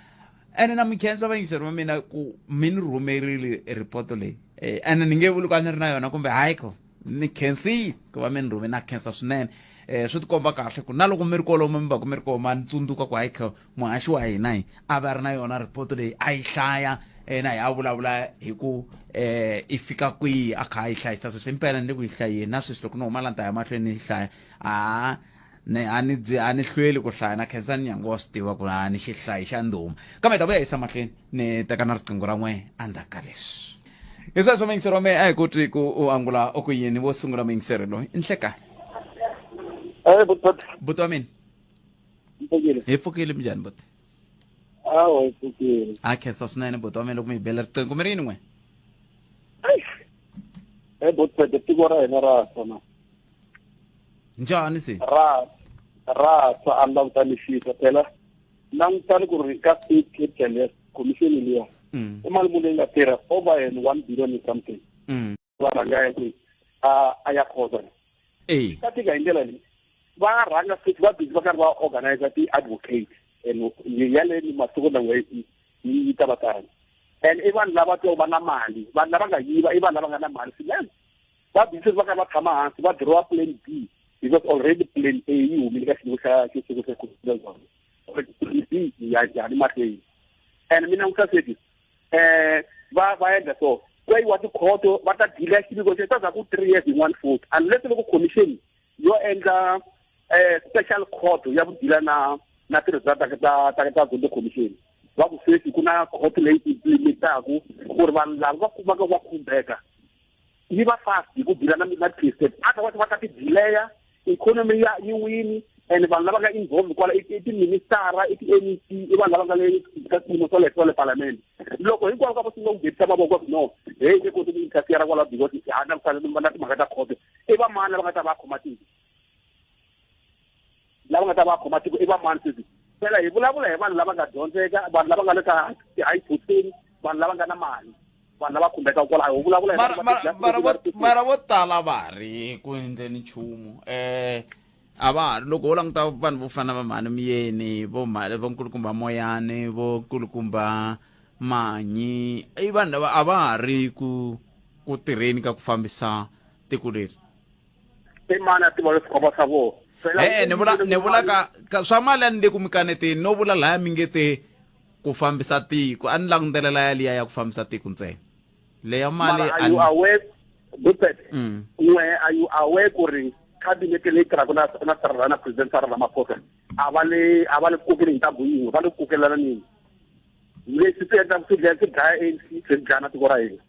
ene na mi khensa vayingiseri va mina ku mi ni rhumerile ripoto leyi eh, ene ni nge vuli ku a ni ri na yona kumbe hayi ko ni khensile ku va mi ni rhume na khensa swinene um swi tikomba kahle ku na loko mi ri kolomo mi va ku mi ri koma ni tsundzuka ku hayi kho muhaxi wa hina hi a va ri na yona ripoto leyi a yi hlaya ena hi a vulavula hi ku um i fika kwihi a kha a yi hlayisa sweswi impela ni le ku yi hlayeni na sweswi loko ni huma la ni ta ya mahlweni ni yi hlaya a ni a ni byi a ni hlweli ku hlaya na Khensani Nyango wa swi tiva ku a ni xihlayi xa ndhuma kambe hi ta vuya yisa mahlweni ni teka na riqingho ra n'we endzhaku ka leswi. Hi sweswo muyingiseri wa mehe a hi ku twi ku u angula u ku yini wo sungula muyingiseri loyi i nhlekani. Eh, buti. Buti wa mina. Mpfukile. Hi pfukile minjhani buti? Awa, hi pfukile. A khensa swinene buti wa mina loko mi hi bela riqingho mi ri yini n'we? Eh, buti, tiko ra hina ra fa na. Njhani se? Ra ra fa a langutanisisa phela. Langutani ku ri ka state capital ya commission liya. I mali muni leyi nga tirha over and 1 billion and something. Va rhanga ya kwihi? A a ya khoza. Eh. Ka tika hi ndlela leyi. Va rhanga futhi va busy va karhi va organize ti-advocate and yaleyo ni masiku lawa yi ta va tano. And i vanhu lava twa va na mali, vanhu lava nga yiva i vanhu lava nga na mali swinene. Va busy va karhi va tshama hansi va dirowa plan B because already plan A yi humile ka xiyimo xa xisuku xa plan B ya njhani mahlweni. And mina ngisa sweswi va va endla so ku yiwa tikhoto va ta delay xiviko xi ta za ku 3 years yin'wana futhi unless loko commission yo endla special court ya ku deala na na ti-result ta ta ta ta Zondo commission va ku sweswi ku na court leyi implementaku ku ri vanhu lava va kumaka va khumbeka yi va fast hi ku deala na na ti-case otherwise va ta ti delaya economy ya yi wini and vanhu lava nga involved kwala i ti-minister i ti-MEC i vanhu lava nga le ka swiyimo swa le swa le palamende loko hinkwavo ka va sungula ku nghenisa mavoko ku no hey nge koti ku interfere kwalaho because ha na ku na timhaka ta khoto i va mani lava nga ta va khoma tiko lava nga ta va khoma tiko i va mani sweswi phela hi vulavula hi vanhu lava nga dyondzeka vanhu lava nga le ka ti-high position vanhu lava nga na mali vanhu lava khumbeka kwalaho hi vulavula hi mara vo tala va ri ku endleni nchumu a va ha ri loko wo languta vanhu vo fana va mhani miyeni vo mhani vo nkulukumba moyani vo nkulukumba manyi i vanhu lava a va ha ri ku ku tirheni ka ku fambisa tiko leri i mani a tiva swikhombo swa vona e-e ni vula ni vula ka ka swa mali a ni le ku mi kaneteni no vula laya mi nge te ku fambisa tiko a ni langutelela yaliya ya ku fambisa tiko ntsena leya mali are you aware Rupert n'we are you aware ku ri cabinet leyi tirhaka na na Cyril na president Cyril Ramaphosa a va le a va le kokeli hi ntambu yin'we va le ku kokelaneni leswi swi endlaka swi dlaya swi dlaya ANC swi dlaya na tiko ra hina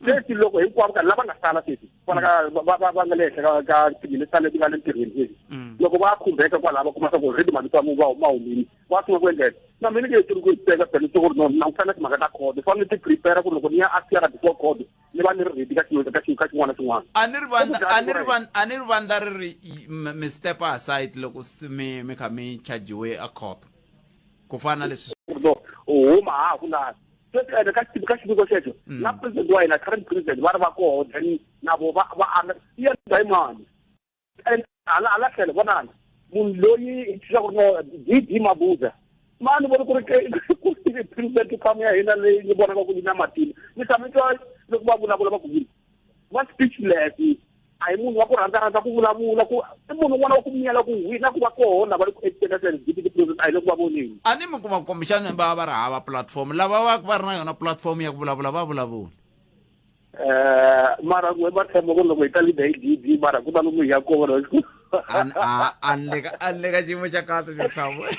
sweswi loko hinkwavo ka lava nga sala sweswi kwala ka va va va nga le henhla ka ka timinista leti nga le ntirhweni sweswi loko va khumbeka kwalaha va kuma swa ku already mavito ya va ma humile va sungula ku endlela na mina ke tiri ku teka phela ku ri no na ku fana timhaka ta khoto fanele ti prepare ku loko ni ya appear before court ni va ni ri ready ka xilo ka xilo ka xin'wana na xin'wana a ni ri vandla a ni ri vandla a ni ri vandla ri ri mi step aside loko mi mi kha mi chargiwe a court ku fana na leswi no u huma ha ku laha sweswi ene ka ka xiviko xexo na president wa hina current president va ri va koho then na vo va va anga yi endla hi mani and hala hala tlhelo vonani munhu loyi hi twisisa ku ri no D D Mabuza mani voni ku ri ku ri president farm ya hina leyi ni vonaka ku yi na matimba ni tshame twa loko va vulavula va ku yini va speechless a hi munhu wa ku rhandza rhandza ku vulavula ku i munhu un'wana wa ku miyela ku hina ku va koho lava le ku extenda deputy president a hi le ku va voneni a ni mi kuma kumbexana va va ri hava platform lava va va ri na yona platform ya ku vulavula va vulavula mara ku va tshemba ku loko hi ta leader hi DD mara ku na lomu hi ya kona a ni le ka a ni le ka xiyimo xa kahle xo hlawula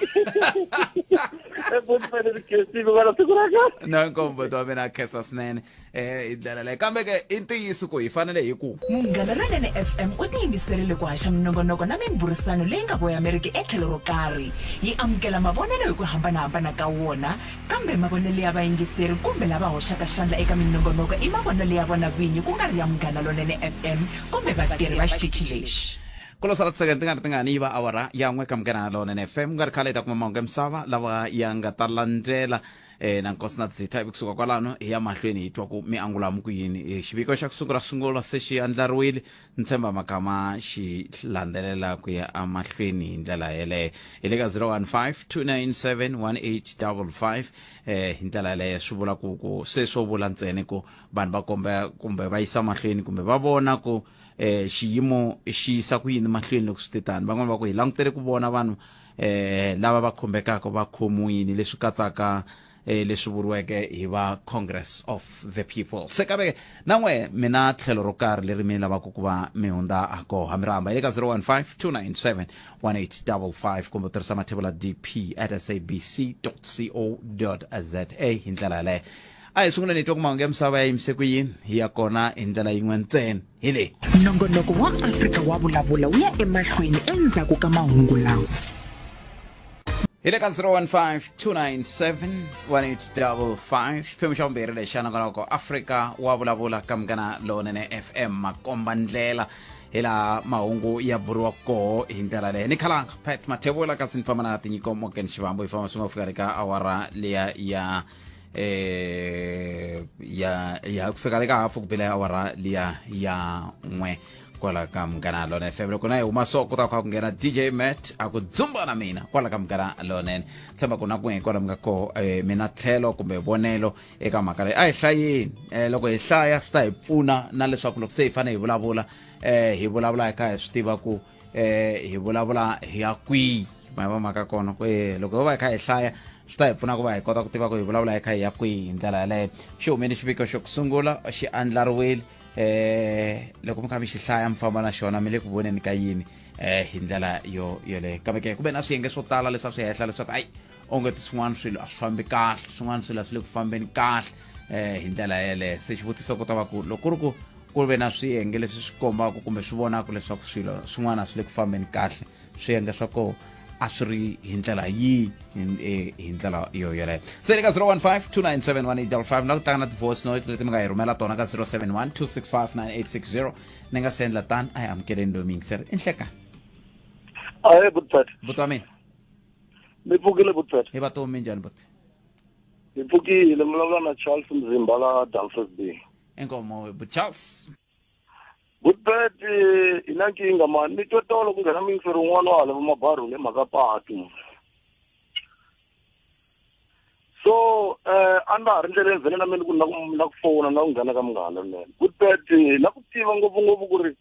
na nkombo wa mina khensa swinene hi ndlela leyi kambe ke i ntiyiso ku hi fanele hi ku Munghana Lonene FM u tiyimiserile ku haxa minongonoko na mimbhurisano leyi nga voyameriki etlhelo ro karhi. Yi amukela mavonelo hi ku hambana-hambana ka wona, kambe mavonelo ya vayingiseri kumbe lava hoxaka xandla eka minongonoko i mavonelo ya vona vinyi ku nga ri ya Munghana Lonene FM kumbe vatirhi va xitichi lexi. Ku lo sala tisecond ti nga ri tingani yi va awara ya n'we ka Munghana Lonene FM. Ku nga ri khale hi ta kuma mahungu ya misava lawa ya nga ta landzela. Eh, na nkosi na dzitha ivi kusuka kwalano hi ya mahlweni hi twa ku mi angula mu ku yini. Eh, xiviko xa ku sungula sungula se xi andlariwile ni tshemba magama xi landzelela ku ya emahlweni hi ndlela yeleyo. Hi le ka 015 297 1855 eh, hi ndlela yeleyo swi vula ku ku se swo vula ntsena ku vanhu va komba kumbe va yisa mahlweni kumbe va vona ku eh, xiyimo xi yisa ku yini mahlweni loko swi te tani. Van'wani va ku hi langutele ku vona vanhu eh lava va khumbekaka va khomiwini leswi katsaka eh leswi vuriweke hi va Congress of the People. Se kambe na n'we mina tlhelo ro karhi leri mi lavaka ku va mi hundza ha koho mi rhamba hi le ka 015 297 1855 kumbe u tirhisa mathebula dp at sabc co za hi ndlela yaleyo. A hi sunguleni hi twa ku mahungu ya misava ya yimise ku yini, hi ya kona hi ndlela yin'we ntsena hi leyi. Nongonoko wa Afrika wa Vulavula wu ya emahlweni endzhaku ka mahungu lawa. Hi le ka 015-297-1855 xiphemu xa vumbirhi lexi xa nongonoko Afrika wa Vulavula ka Munghana Lowunene FM, makomba ndlela hi laha mahungu ya buriwa koho hi ndlela leyi. Ni khalanga Pat Mathebula, kasi ni famba na Tinyiko Morgan Xivambu, hi famba swi nga fika le ka awara liya ya ya ya ku fika le ka hafu ku bile awara liya ya n'we kwala ka Munghana Lonene FM. Loko na hi huma so ku ta kha ku nghena DJ Matt a ku dzumba na mina kwala ka Munghana Lonene. Tshemba ku na ku kwala mi nga koho mina tlhelo kumbe vonelo eka mhaka leyi a hi hlayeni. Loko hi hlaya swi ta hi pfuna na leswaku loko se hi fanele hi vulavula, hi vulavula hi kha hi swi tiva ku hi vulavula hi ya kwihi. Ma va mhaka kona ku loko ho va hi kha hi hlaya swi ta hi pfuna ku va hi kota ku tiva ku hi vulavula hi kha hi ya kwihi hi ndlela yaleyo. Xi humile xiviko xo ku sungula, xi andlariwile. Loko mi kha mi xi hlaya mi famba na xona, mi le ku voneni ka yini hi ndlela yo yoleyo. Kambe ke ku ve na swiyenge swo tala leswi a swi hehla leswaku ayi onge ti swin'wana swilo a swi fambi kahle, swin'wana swilo a swi le ku fambeni kahle hi ndlela yeleyo. Se xivutiso ku ta va ku loko ku ri ku ku ve na swiyenge leswi swi kombaka kumbe swi vonaka leswaku swilo swin'wana a swi le ku fambeni kahle, swiyenge swa koho a swi ri hi ndlela yihi hi ndlela yo yoleyo. Se le ka 015-297-1855 na ku tlanga na ti-voice note leti mi nga hi rhumela tona ka 071-265-9860. Ni nga se endla tani, a hi amukeleni loyi muyingiseri i nhlekani. Ahee, Butpet. Buti wa mina. Mi pfukile, Butpet? Hi vatomi, minjhani buti? Mi pfukile. Mi vulavula na Charles Mzimba la Dumfries Bay. Inkomo bu Charles. Butpet, hi na nkingha mani. Ni twe tolo ku nghena muyingiseri wun'wana wa hala va mabarhu le mhaka patu. So a na ha ri ndleleni vhele na mina ku na ku na ku fona na ku nghena ka Munghana Lonene. Butpet, na ku tiva ngopfungopfu ku ri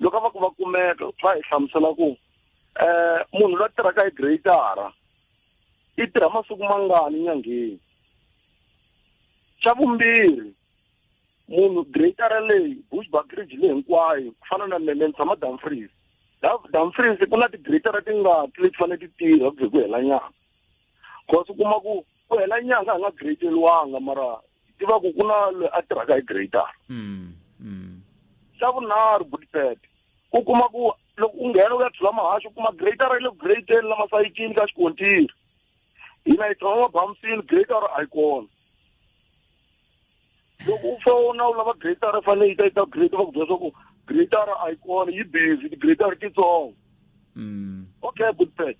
loko va ku va kumeka va hi hlamusela ku munhu loyi a tirhaka hi gretara i tirha masiku mangani nyangheni. Xa vumbirhi, munhu gretara leyi Bushbuckridge leyi hinkwayo ku fana na mene ni tshama Dumfries. Dumfries ku na tigretara tingaki leti fanele ti tirha ku ze ku hela nyanga. Cause u kuma ku ku hela nyanga a nga greteriwanga, mara tiva ku ku na loyi a tirhaka hi gretara. Xa vunharhu, Butpet, u kuma ku loko u nghena u ya tshula mahaxi u kuma gretara yi le ku greteni la masayitini ka xikontiri. Hina hi tshama mabamusini, gretara a yi kona. Loko u fona u lava gretara fanele yi ta yi ta greta, va ku byela swa ku gretara a yi kona, yi busy, tigretara titsongo. Okay, Butpet,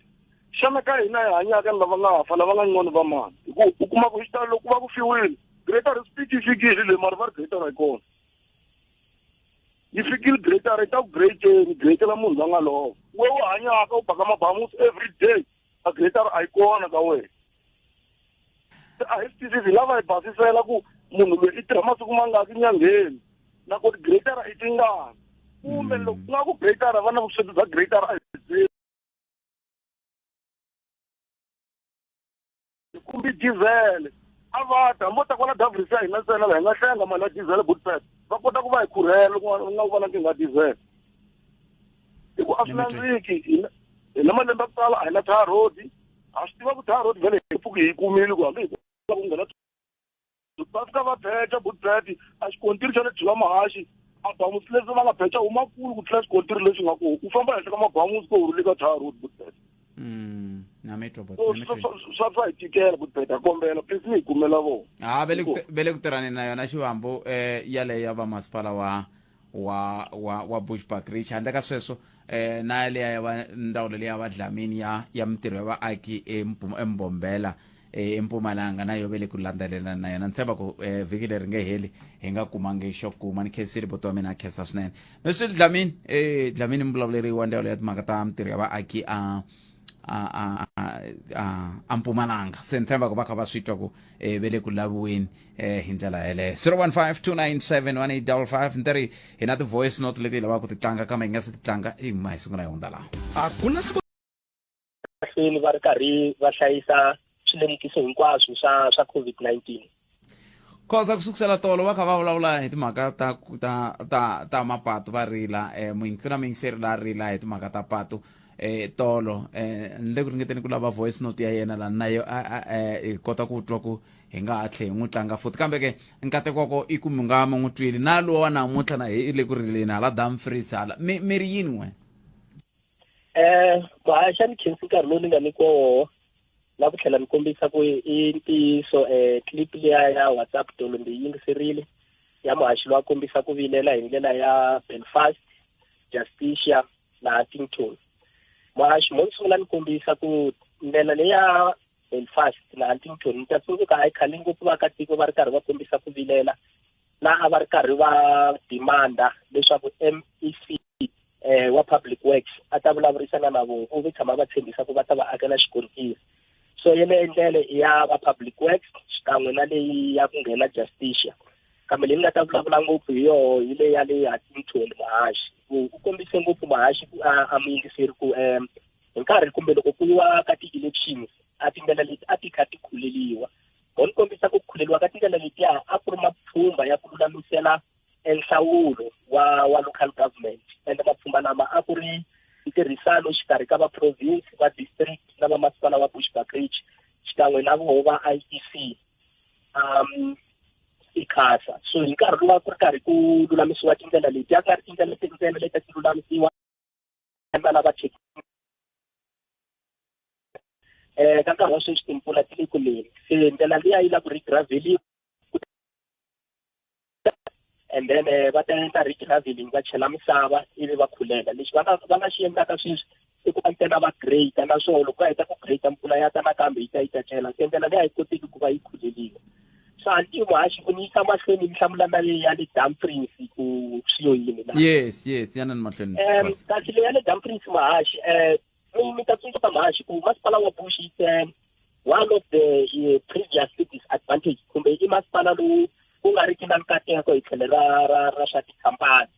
xana ka hina hi hanyaka ni lava nga fa, lava nga ngcono va mani? Hi ku u kuma ku hi xitalo loko va ku fiwile gretara speed yi fikile le, mara va ri gretara yi kona. Yi fikile gretara yi ta ku greteni, gretela munhu la nga lova. We u hanyaka u baka mabamusi every day, a gretara a yi kona ka wena. A hi swi twisisi, hi lava hi basisela ku munhu loyi i tirha masiku mangaki nyangheni, na ku gretara i tingani, kumbe loko ku nga ku gretara va na vusweti bya gretara a hi byeli. Kumbe diesel a va ta hambi ta kwala Davris ya hina ntsena laha hi nga hlenga mali ya diesel Butpet, va kota ku va hi khurhela loko nga ku va na nkingha ya diesel. Hi ku a swi nandziki, hina malembe ya ku tala a hi na tar road. Ha swi tiva ku tar road vhele hi pfuki hi yi kumile, ku hambi hi ku nghena va fika va phecha Butpet a xikontiri xa le Tshula Mahaxi a bamusi leswi va nga phecha huma kulu ku tlula xikontiri lexi nga kona, u famba henhla ka mabamusi ko ri le ka tar road Butpet. Na mi twa, So, swa hi tikela Butpet, ha kombela please mi hi kumela vona. Ha ve le ku ve le ku tirhani na yona Xivambu yaleyo ya va masipala wa wa wa wa Bushbuckridge. Handle ka sweswo na leya ya va ndzawulo leya va Dlamini ya ya mintirho ya vaaki eMbombela eMpumalanga, na yo ve le ku landzelelana na yona. Ni tshemba ku vhiki leri nge heli hi nga kumangi xo kuma. Ni khensile buti wa mina, a khensa swinene. Mi swi Dlamini, Dlamini muvulavuleri wa ndzawulo ya timhaka ta mintirho ya vaaki a a a a a Mpumalanga. Se ni tshemba ku va kha va swi twa ku ve le ku laviweni hi ndlela yeleyo. 015-297-1855 ni ri hi na ti-voice note leti hi lavaka ku ti tlanga, kambe hi nga se ti tlanga i ma hi sungula hi hundza laha. A ku na siku mahlweni va ri karhi va hlayisa swilemukiso hinkwaswo swa COVID-19. Khoza ku sukusela tolo va kha va vulavula hi timhaka ta ta ta ta mapatu, va rila ku na muyingiseri la rila hi timhaka ta patu. eh tolo eh ni le ku ringeteni ku lava voice note ya yena la na yo hi kota ku twa ku hi nga ha tlhe hi n'wi tlanga futhi kambe ke nkateko wa ko i ku mi nga mi n'wi twile na lowa namuntlha na hi le ku rileni hala Dumfries hala mi mi ri yini n'we. Muhaxa ni khensi nkarhi lowu ni nga nyikiwa woho na ku tlhela ni kombisa ku i ntiyiso clip liya ya WhatsApp tolo ndzi yi yingiserile ya muhaxi loyi a kombisa ku vilela hi ndlela ya Belfast, Justicia na Huntington. Muhaxi mo ni sungula ni kombisa ku ndlela leya Belfast na Huntington ni ta tsundzuka a yi khale ngopfu vaakatiko va ri karhi va kombisa ku vilela na a va ri karhi va demanda leswaku MEC eh wa public works a ta vulavurisana na vona ku ve tshama va tshembisa ku va ta va akela xikontiri so yeleyo ndlela i ya va public works xikan'we na leyi ya ku nghena justicia kambe leyi ni nga ta vulavula ngopfu hi yoho hi leyi ya le Huntington Muhaxi ku u kombise ngopfu Muhaxi ku a a muyingiseri ku um hi nkarhi kumbe loko ku yiwa ka ti-elections a tindlela leti a ti kha ti khuleliwa ho ni kombisa ku khuleliwa ka tindlela letiya a ku ri mapfhumba ya ku lulamisela enhlawulo wa wa local government ende mapfhumba lama a ku ri ntirhisano xikarhi ka va province va district na va masipala wa Bushbuckridge xikan'we na voho va IEC um ICASA so hi nkarhi lowu a ku ri karhi ku lulamisiwa tindlela leti a ku nga ri tindlela leti ntsena leti a ti lulamisiwa va lava eh ka nkarhi wa sweswi timpfula ti le kuleni se ndlela liya yi la ku rigraveliwa and then eh, va ta endla regraveling va chela misava ivi va khulela lexi va nga va nga xi endlaka sweswi i ku va ntsena va grade naswona loko va heta ku grade mpfula ya ta nakambe yi ta yi ta chela se ndlela leyi a yi koteki ku va yi khuleliwa so a ni muhaxi ku ni yisa mahlweni ni hlamula na leyi ya le Dumfries ku swi yo yini na yes yes yana ni mahlweni um kasi leyi ya le Dumfries muhaxi um mi ta tsundzuka muhaxi ku masipala wa Bush is one of the previously disadvantaged kumbe i masipala lowu ku nga riki na nkateko hi tlhelo ra ra ra swa tikhampani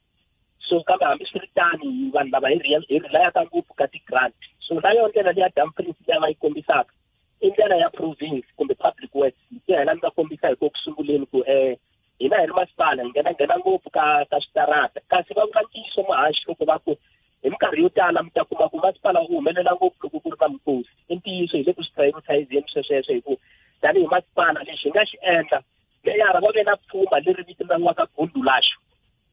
so kambe hambiswiritano vanhu lava hi hi relayaka ngopfu ka ti-grant so na yona ndlela leya Dumfries leyi va yi kombisaka i ndlela ya province kumbe public works hi hela ni nga kombisa hi ku sunguleni ku um hina hi ri masipala hi nghena nghena ngopfu ka ka switarata kasi va vula ntiyiso muhaxi loko va ku hi minkarhi yo tala mi ta kuma ku masipala wu humelela ngopfu loko ku ri na minkosi i ntiyiso hi le ku swi prioritizeni swesweswo hi ku tanihi masipala lexi hi nga xi endla meyara va ve na pfhumba leri vitaniwaka gundulaxo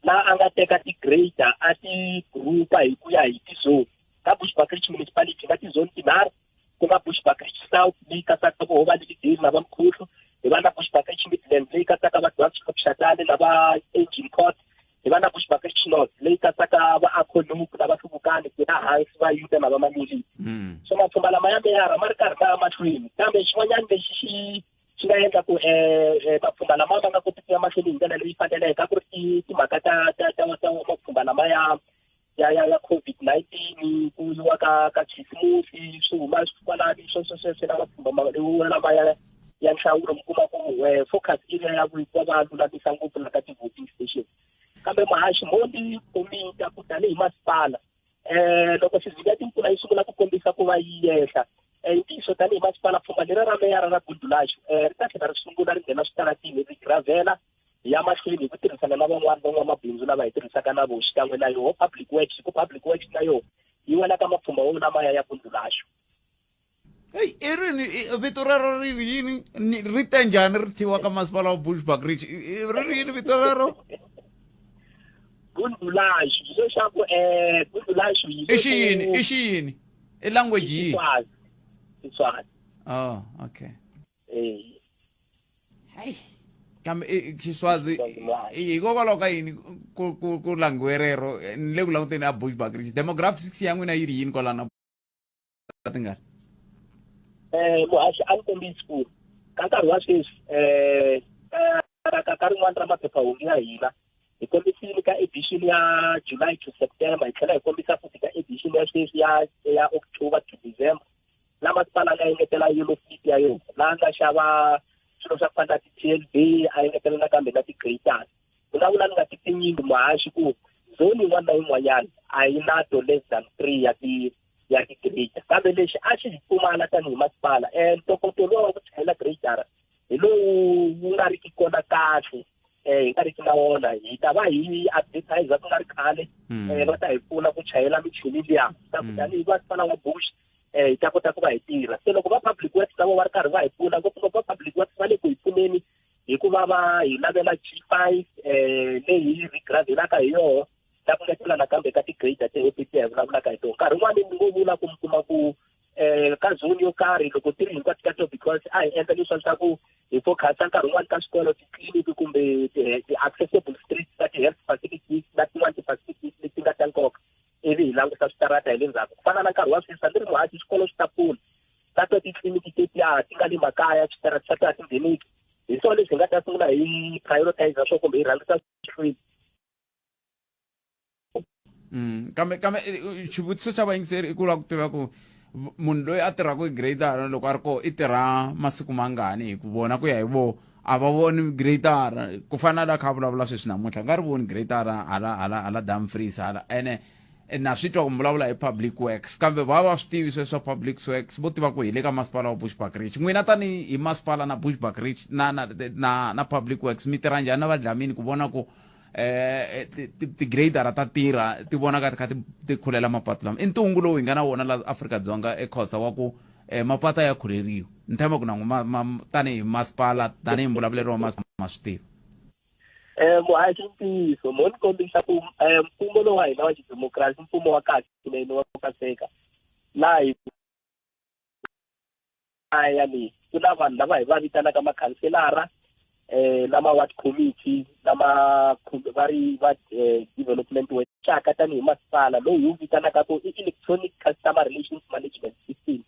laha a nga teka ti-grader a ti groupa hi ku ya hi ti-zone ka Bushbuckridge municipality na ti-zone tinharhu ku nga Bushbuckridge South leyi katsaka voho va Lilidale na va Mkhuhlu hi va na Bushbuckridge Midland leyi katsaka va Dwarsloop na va Engine Court hi va na Bushbuckridge North leyi katsaka va Akhonuk na va Hluvukani ku ya hansi va Yuta na va Manyulini so mapfhumba lama ya meyara ma ri karhi ma ya mahlweni kambe xin'wanyana lexi xi xi nga endla ku um mapfhumba lama ma nga koti ku ya mahlweni hi ndlela leyi faneleke a ku ri timhaka ta ta ta ta mapfhumba lama ya ya ya ya COVID-19 ku yiwa ka ka khisimusi swi huma kwalani sweswo sweswo na mapfhumba lama ya ya nhlawulo mi kuma ku focus area ya ku va va lulamisa ngopfu la ka ti-voting station kambe muhaxi mo ni komita ku tanihi masipala um loko sizini ya timpfula yi sungula ku kombisa ku va yi yehla i ntiyiso tanihi masipala pfhumba leri ra meyara ra Gundulaxu um ri ta tlhela ri sungula ri nghena switaratini ri gravela hi ya mahlweni hi ku tirhisana na van'wani van'wamabindzu lava hi tirhisaka na voho xikan'we na yoho public works hi ku public works na yoho yi wela ka mapfhumba wo lamaya ya Gundulaxu. Hey, i rini vito rero ri ri yini ri te njhani ri thyiwa ka masipala wa Bushbuckridge ri ri yini vito rero? Gundulaxu hileswaku um Gundulaxu i xiyini i xiyini i language yihi? Xiswazi Xiswazi. Oh, okay. Eh. Hayi. Kambe Xiswazi hikokwalaho ka yini ku ku ku langiwe rero ni le ku languteni a Bushbuckridge demographics ya n'wina yi ri yini kwalano tingani? Eh muhaxi a ni kombisi ku ka nkarhi wa sweswi eh ka ka rin'wana ra maphephahungu ya hina hi kombisile ka edition ya July to September hi tlhela hi kombisa futhi ka edition ya sweswi ya ya October to December la masipala a nga engetela yellow fleet ya yona laha nga xava swilo swa ku fana na ti-T_L_B a engetela nakambe na ti-graders vulavula ni nga ti tinyingi muhaxi ku zone yin'wana na yin'wanyana a yi na to less than 3 ya ti ya ti-grader kambe lexi a xi hi pfumala tanihi masipala um ntokoto lowa wa ku chayela gradara hi lowu wu nga riki kona kahle. eh hi nga riki na wona hi ta va hi advertise ku nga ri khale Mm. eh va ta hi pfuna ku chayela michini liya ta ku Mm. tanihi masipala wa Bush eh hi ta kota ku va hi tirha se loko va public works lavo va ri karhi va hi pfuna ngopfungopfu va public works va le ku hi pfuneni hikuva va hi lavela G5 eh leyi hi regravelaka hi yoho na ku ngetela nakambe ka ti-grader te-OPT hi vulavulaka hi tona nkarhi wun'wani ni ngo vula ku mi kuma ku eh ka zone yo karhi loko ti ri hinkwato ka to because a hi endla leswiya swa ku hi focus-a nkarhi wun'wani ka swikolo titliliniki kumbe ti-accessible streets ta ti-health facilities na tin'wani ti-facilities leti nga ta nkoka ivi hi languta switarata hi le ndzhaku ku fana na nkarhi wa sweswi hambi ri muhaxi swikolo swi ta pfula ta twa titliliniki tetiya ti nga le makaya switarata swa tona ti ngheneki hi swona leswi hi nga ta sungula hi prioritize swo kumbe hi rhangisa swihlweni Mm, kambe kambe eh, xivutiso xa vayingiseri i ku lava ku tiva ku munhu loyi a tirhaka hi gradara loko a ri koho i tirha masiku mangani hi ku vona ku ya hi vo a va voni gradara ku fana na la kha a vulavula sweswi namuntlha nga ri voni gradara hala hala hala Dumfries hala ene eh, na swi twa ku mi vulavula hi public works kambe va va swi tivi sweswo swa public works vo tiva ku hi le ka masipala wa Bushbuckridge n'wina tani hi masipala na Bushbuckridge na na na na public works mi tirha njhani na vadlamini ku vona ku eh ti-gradara ta tirha ti vonaka ti kha ti khulela mapatu lama i ntungu lowu hi nga na wona la Afrika-Dzonga eKhosa wa ku eh, mapatu ya khuleriwa ni tshemba ku na n'wina tanihi masipala tanihi mbulavuleri wa masipala ma swi tiva eh muhaxi ntiyiso mo ni kombisa ku eh, mfumo lowu wa hina wa xidemokirasi mfumo wa kahle swinene wa kaseka laha hi kaya leyi ku na vanhu lava hi va vitanaka makhanselara eh lama ward committee lama va ri va eh, development xaka tanihi masipala lowu hi wu vitanaka ku i electronic customer relations management system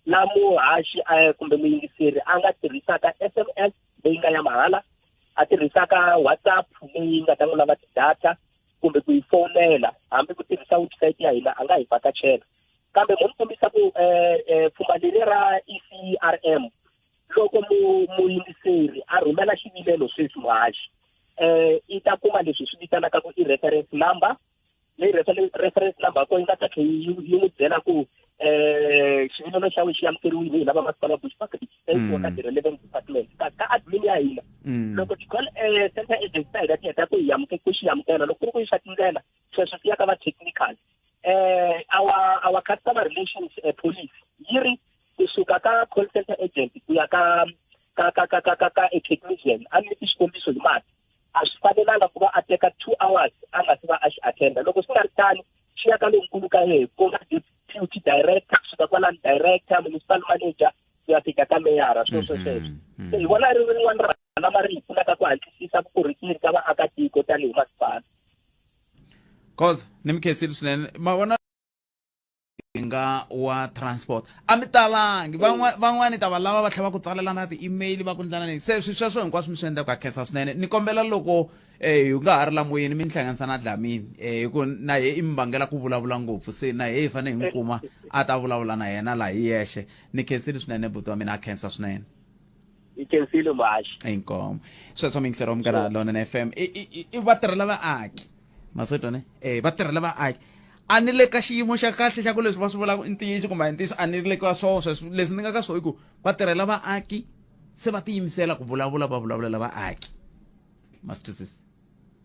la muhaxi eh, kumbe muyingiseri a nga tirhisaka SMS leyi nga ya mahala a tirhisaka WhatsApp leyi nga ta n'wi lava ti-data kumbe ku yi fowunela hambi ku tirhisa website ya hina a nga hi vhakachela kambe mo ni kombisa ku eh, eh, pfhumba leri ra ECRM loko muyingiseri a rhumela xivilelo sweswi muhaxi eh i ta kuma leswi swi vitanaka ku i reference number leyi reference number ko yi nga ta tlhe yi n'wi byela ku eh xivilelo xa wena xi amukeriwile hi lava masipala wa Bushbuckridge thank ka ti-relevant department ka ka admin ya hina loko ti-call eh, center agents ta hina ti heta ku hi ku xi amukela loko ku ri ku yi swa tindlela sweswo swi ya ka va technical eh our our customer relations eh, policy yi ri kusuka ka call center agent ku ya ka ka ka ka ka ka ka a technician a nyiki xikombiso hi mati a swi fanelanga ku va a teka two hours a nga si va a xi attenda loko swi nga ri tano xi ya ka lonkulu ka yehe ku nga deputy director kusuka kwalani director municipal manager ku ya fika ka meyara swo swo sweswo se hi vona ri rin'wana ra lama ri hi pfunaka ku hatlisisa vukorhokeri ka vaakatiko tanihi masipala Khoza ni mi khensile swinene ma vona nga wa transport a mi talangi van'wani ta va lava va tlhela va ku tsalela na ti-email va ku ndlana ni se swi sweswo hinkwaswo mi swi endlaka ka khensa swinene ni kombela loko eh hi nga ha ri la moyeni mi ni hlanganisa na Dlamini eh hi ku na ye i mi vangela ku vulavula ngopfu se na ye hi fanele hi n'wi kuma a ta vulavula na yena laha hi yexe ni khensile swinene buti wa mina a khensa swinene hi khensile muhaxi inkomo sweswo mingisero munghana lonene FM i vatirhela vaaki maswetwa ne eh vatirhela vaaki a ni le ka xiyimo xa kahle xa ku leswi va swi vulaka i ntiyiso kumbe a hi ntiyiso a ni le ka swona sweswo leswi ni nga ka swona i ku vatirhela vaaki se va tiyimisela ku vulavula va vulavulela vaaki ma swi twisisa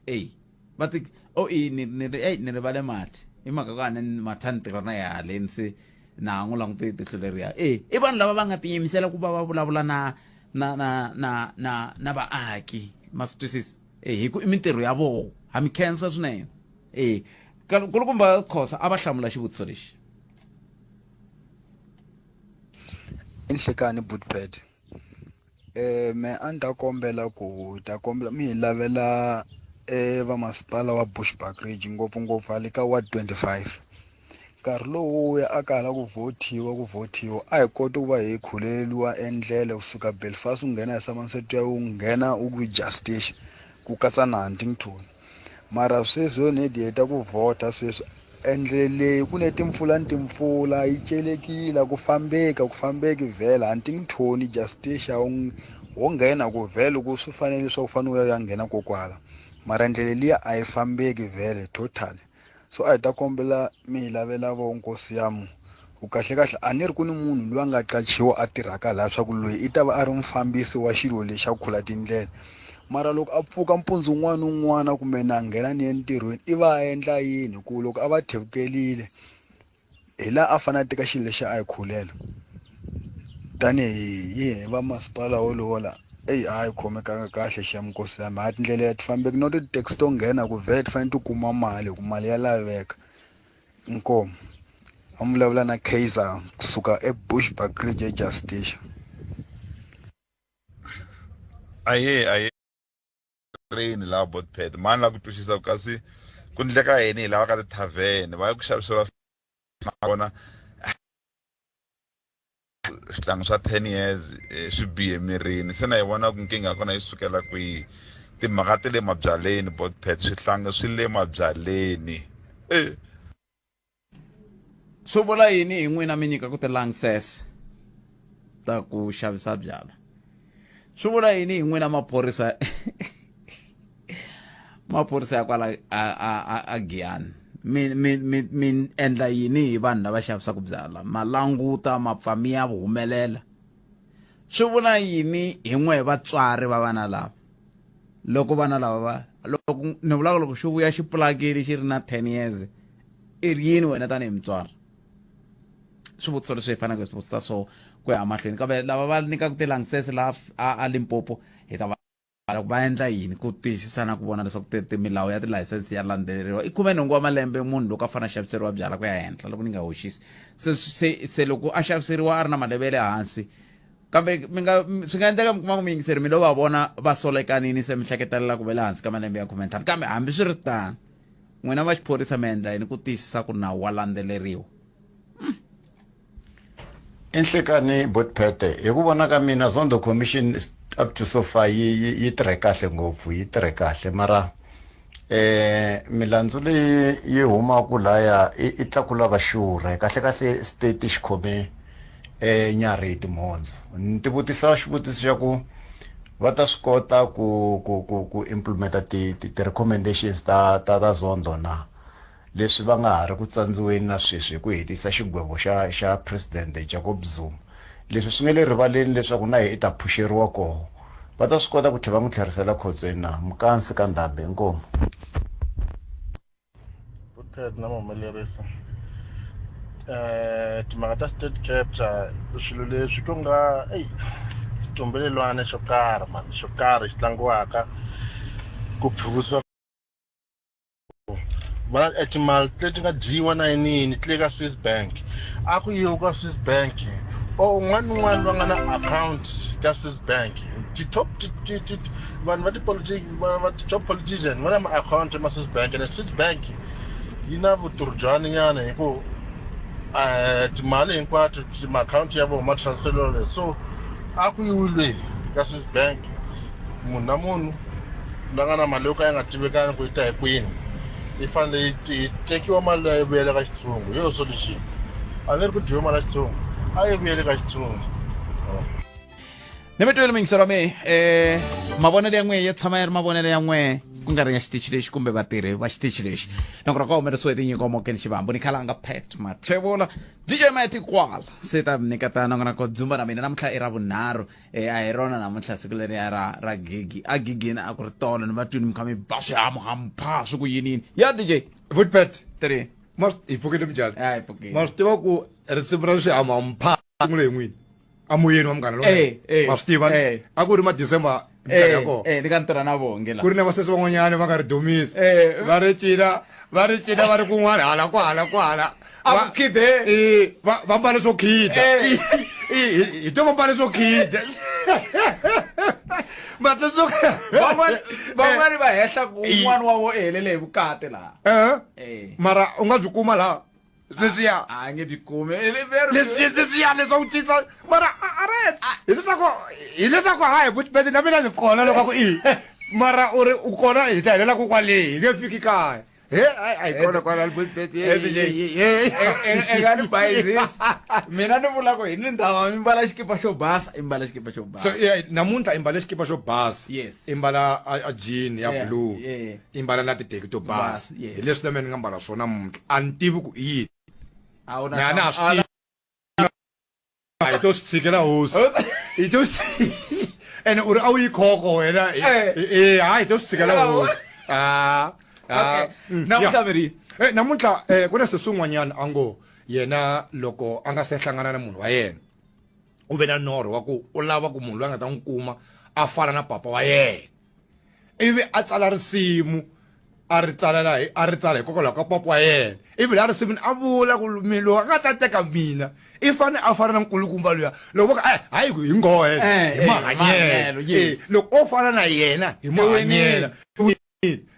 eyi va ti o i ni ni ri eyi ni rivale mati hi mhaka ku a ni matha ni tirha na ya haleni se na ha n'wi langute tihlo leriya e i vanhu lava va nga tiyimisela ku va va vulavula na na na na na na vaaki ma swi twisisa e hi ku i mintirho ya voho ha mi khensa swinene e kulukumba khosa a va hlamula xivutiso lexi i nhlekani bootpad Eh, me a ni ta kombela ku hi ta kombela mi hi lavela eh, vamasipala wa Bushbuckridge ngopfungopfu hale ka ward 25 nkarhi lowuya a ka ha la ku vhothiwa ku vhothiwa a hi koti ku va hi khuleliwa endlela kusuka Belfast u nghena hi Somerset u ya u nghena u ku Justice ku katsa na Huntington Mara sweswi ho need hi heta ku vhota sweswi endlele leyi ku ne timpfula ni timpfula yi celekile a ku fambeki a ku fambeki vhele Huntington Justicia wo nghena ku vhele ku swi fanele leswaku u fanele u ya u ya nghena kokwala mara ndlela liya a yi fambeki vhele total so a hi ta kombela mi hi lavela vo nkosi ya mu ku kahlekahle a ni ri ku ni munhu loyi a nga qachiwa a tirhaka laha swa ku loyi i ta va a ri mufambisi wa xilo lexi xa ku khula tindlela. Mara loko a pfuka mpundzu wun'wana ni wun'wana kumbe na nghena ni ye ntirhweni i va a endla yini hi ku loko a va thevukelile hi laha a fanele a teka xilo lexi a hi khulela tanihi hi va masipala wolowo la eyi a yi khomekanga kahle xem nkosi ya mi a tindlela ya ti fambeki no ti-taxi to nghena ku vhele ti fanele ti kuma mali hi ku mali ya laveka inkomu a mi vulavula na Kaizer kusuka eBushbuckridge eJusticia. Ahee ahee train laha botpet mani la ku twisisa ku kasi ku ndleka yini hi lava ka ti-tavern va ya ku xaviseriwa na vona swihlangi swa 10 years eh, swi bihe mirini se na yi vona ku nkingha ya kona yi sukela kwihi timhaka ti le mabyaleni botpet swihlangi swi le mabyaleni e Swi vula yini hi n'wina mi nyikaku ti-license ta ku xavisa byalwa? Swi vula yini hi n'wina maphorisa maphorisa ya kwala a a a, a Giyani? Mi mi mi mi endla yini hi vanhu lava xavisaka byalwa? Ma languta ma pfa mi ya humelela? Swi vula yini hi n'we vatswari va vana lava? Loko vana lava va loko ni vulaka loko xi vuya xi pulakile xi ri na 10 years i ri yini wena tanihi mutswari swivutiso leswi hi faneleke swi vutisa swo ku ya mahlweni kambe lava va nyikaka tilangisese laha a Limpopo hi ta va loko va endla yini ku tiyisisa na ku vona leswaku milawu ya tilayisense ya landzeleriwa i 18 wa malembe munhu loko a fanele a xaviseriwa byala ku ya henhla loko ni nga hoxisi se se se loko a xaviseriwa a ri na malembe ya le hansi kambe mi nga swi nga endleka mi kuma ku miyingiseri mi lo va vona va solekanini se mi hleketelela ku va le hansi ka malembe ya 15 kambe hambi swi ri tano N'wina va xiphorisa mi endla yini ku tiyisisa ku nawu wa landzeleriwa? I nhlekani Botpete, hi ku vona ka mina Zondo Commission up to so far yi yi yi tirhe kahle ngopfu yi tirhe kahle mara eh milandzu leyi yi humaka laya i tlakula va xurhe kahle kahle state xi khome eh nyarhi hi timhondzo ni ti vutisa xivutiso xa ku va ta swi kota ku ku ku ku implementa ti ti ti-recommendations ta ta ta Zondo na leswi va nga ha ri ku tsandziweni na sweswi hi ku hetisa xigwevo xa xa President Jacob Zuma leswi swi nga le rivaleni leswaku na yehe i ta phuxeriwa koho va ta swi kota ku tlhela va n'wi tlherisela khotsweni na mukansi ka ndhambi inkomu Ted na muhumelerisi um timhaka ta state capture swilo leswi ku nga eyi xitumbelelwana xo karhi mani xo karhi xi tlangiwaka ku phikisiwa va e timali leti nga dyiwa na yiniyini ti le ka Swiss bank a ku yiwi ka Swiss bank or un'wana na un'wana loyi a nga na account ka Swiss bank ti-top vanhu va tipolitiki va ti-top politician va na ma-akhawunti ma Swiss bank ene Swiss bank yi na vuturujani nyana hi ku um timali hinkwato ma-akhawunti ya vona ma transferiwa le so a ku yiwi lwe ka Swiss bank munhu na munhu la nga na mali yo ka yi nga tivekani ku yi ta hi kwini yi fanele yi tekiwa mali leyi yi vuyela ka xitshungu hi yo solution a ni ri ku dyiwe mali ya xitshungu a yi vuyele ka xitshungu ni mi twile muyingiseri wa mehe eh mavonelo ya n'wehe ya tshama ya ri mavonelo ya n'wehe ku nga ri ya xitichi lexi kumbe vatirhi va xitichi lexi nongonoko wa humelerisiwe hi tinyiko mokeni xivambu ni khalanga pet mathevula dj mati kwala se ta mi nyiketa nongonoko dzumba na mina namuntlha i ra vunharhu eh, a hi rona namuntlha siku leriya ra ra gigi a gigini a ku ri tolo ni va twini mi kha mi ba swihamuhamu pha swi ku yinini ya dj Footpad. Three. Ma hi pfukile minjhani? Ya hi pfukile. Ma swi tiva ku risimu ra swihamuhamu pha sungule hi n'wini. Amoyeni wa munghana lonene. Eh, eh, Ma swi tiva? eh. A ku ri ma December minkarhi ya Eh, kona. eh, ni ka ni tirha na vonge la Ku ri na vasesi van'wanyana va nga ri dumisi. Eh. Va ri cina, va ri cina va ri kun'wana hala kwahala kwahala. A ku khide. Eh, va va mbale swo khida. Eh. Eh, hi to va mbale swo khida. Ma tsundzuka. Van'wani van'wani va hehla ku un'wana wa vo i helele hi vukati laha. Eh. Eh. Mara u nga byi kuma laha. Sweswiya. A nge byi kumi. Leswiya leswaku cinca mara a ri hileswaku hileswaku hayi butibete na mina ni kona loko ku i mara u ri u kona hi ta helela kokwale hi nge fiki kaya he a yi kona kwala butibete eka ni bayizisi mina ni vula ku hi ni ndhawu mi mbala xikipa xo basa i mbala xikipa xo basa so yeah namuntlha i mbale xikipa xo basa yes i mbala a jean ya blue yeah. I mbala na titeki to basa yes. hi leswi na mina ni nga mbala swona namuntlha a ni tivi ku i yini A wu na na na nhlamu- swi tivi hi to swi tshikela hosi hi to swi Ene u ri a wu yi khoko wena. Eh. Eh, hayi to swi tshikela hosi. Ah. Okay. Namuntlha mi ri yini? Eh, namuntlha eh ku na sesi un'wanyana a ngo yena loko a nga se hlangana na munhu wa yena u ve na norho wa ku u lava ku munhu loyi a nga ta n'wi kuma a fana na papa wa yena ivi a tsala risimu a ri tsalela hi a ri tsala hikokwalaho ka papa wa yena ivi laha risimini a vula ku mi loyi a nga ta teka mina i fane a fana na nkulukumba luya loko vo ka eh, hayi ku hi nghohe Eh, hi eh, mahanyelo mahanyelo, yes. Eh, loko o fana na yena hi mahanyelo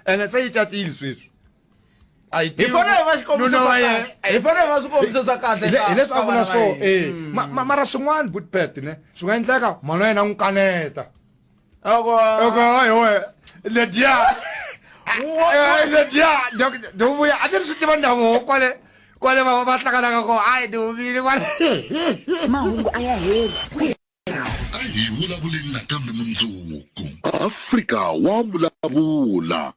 ene se yi catile sweswi a yi Hi fanele hi va xikombiso Nuna swa wa yena. kahle. Hi fanele hi va swikombiso swa kahle Hi le- ka- hi leswi ka a vula vana va so hina. eh mara swin'wana butpet ne swi nga endleka mhana wa yena a n'wi kaneta Oko. Oko hayi we lediya lediya do vuya a ti ri swi tiva ndhavuko kwale kwale va va hlanganaka kona hayi ni humile kwale Mahungu a ya heli. A hi vulavuleni nakambe mundzuku. Afrika wa vulavula.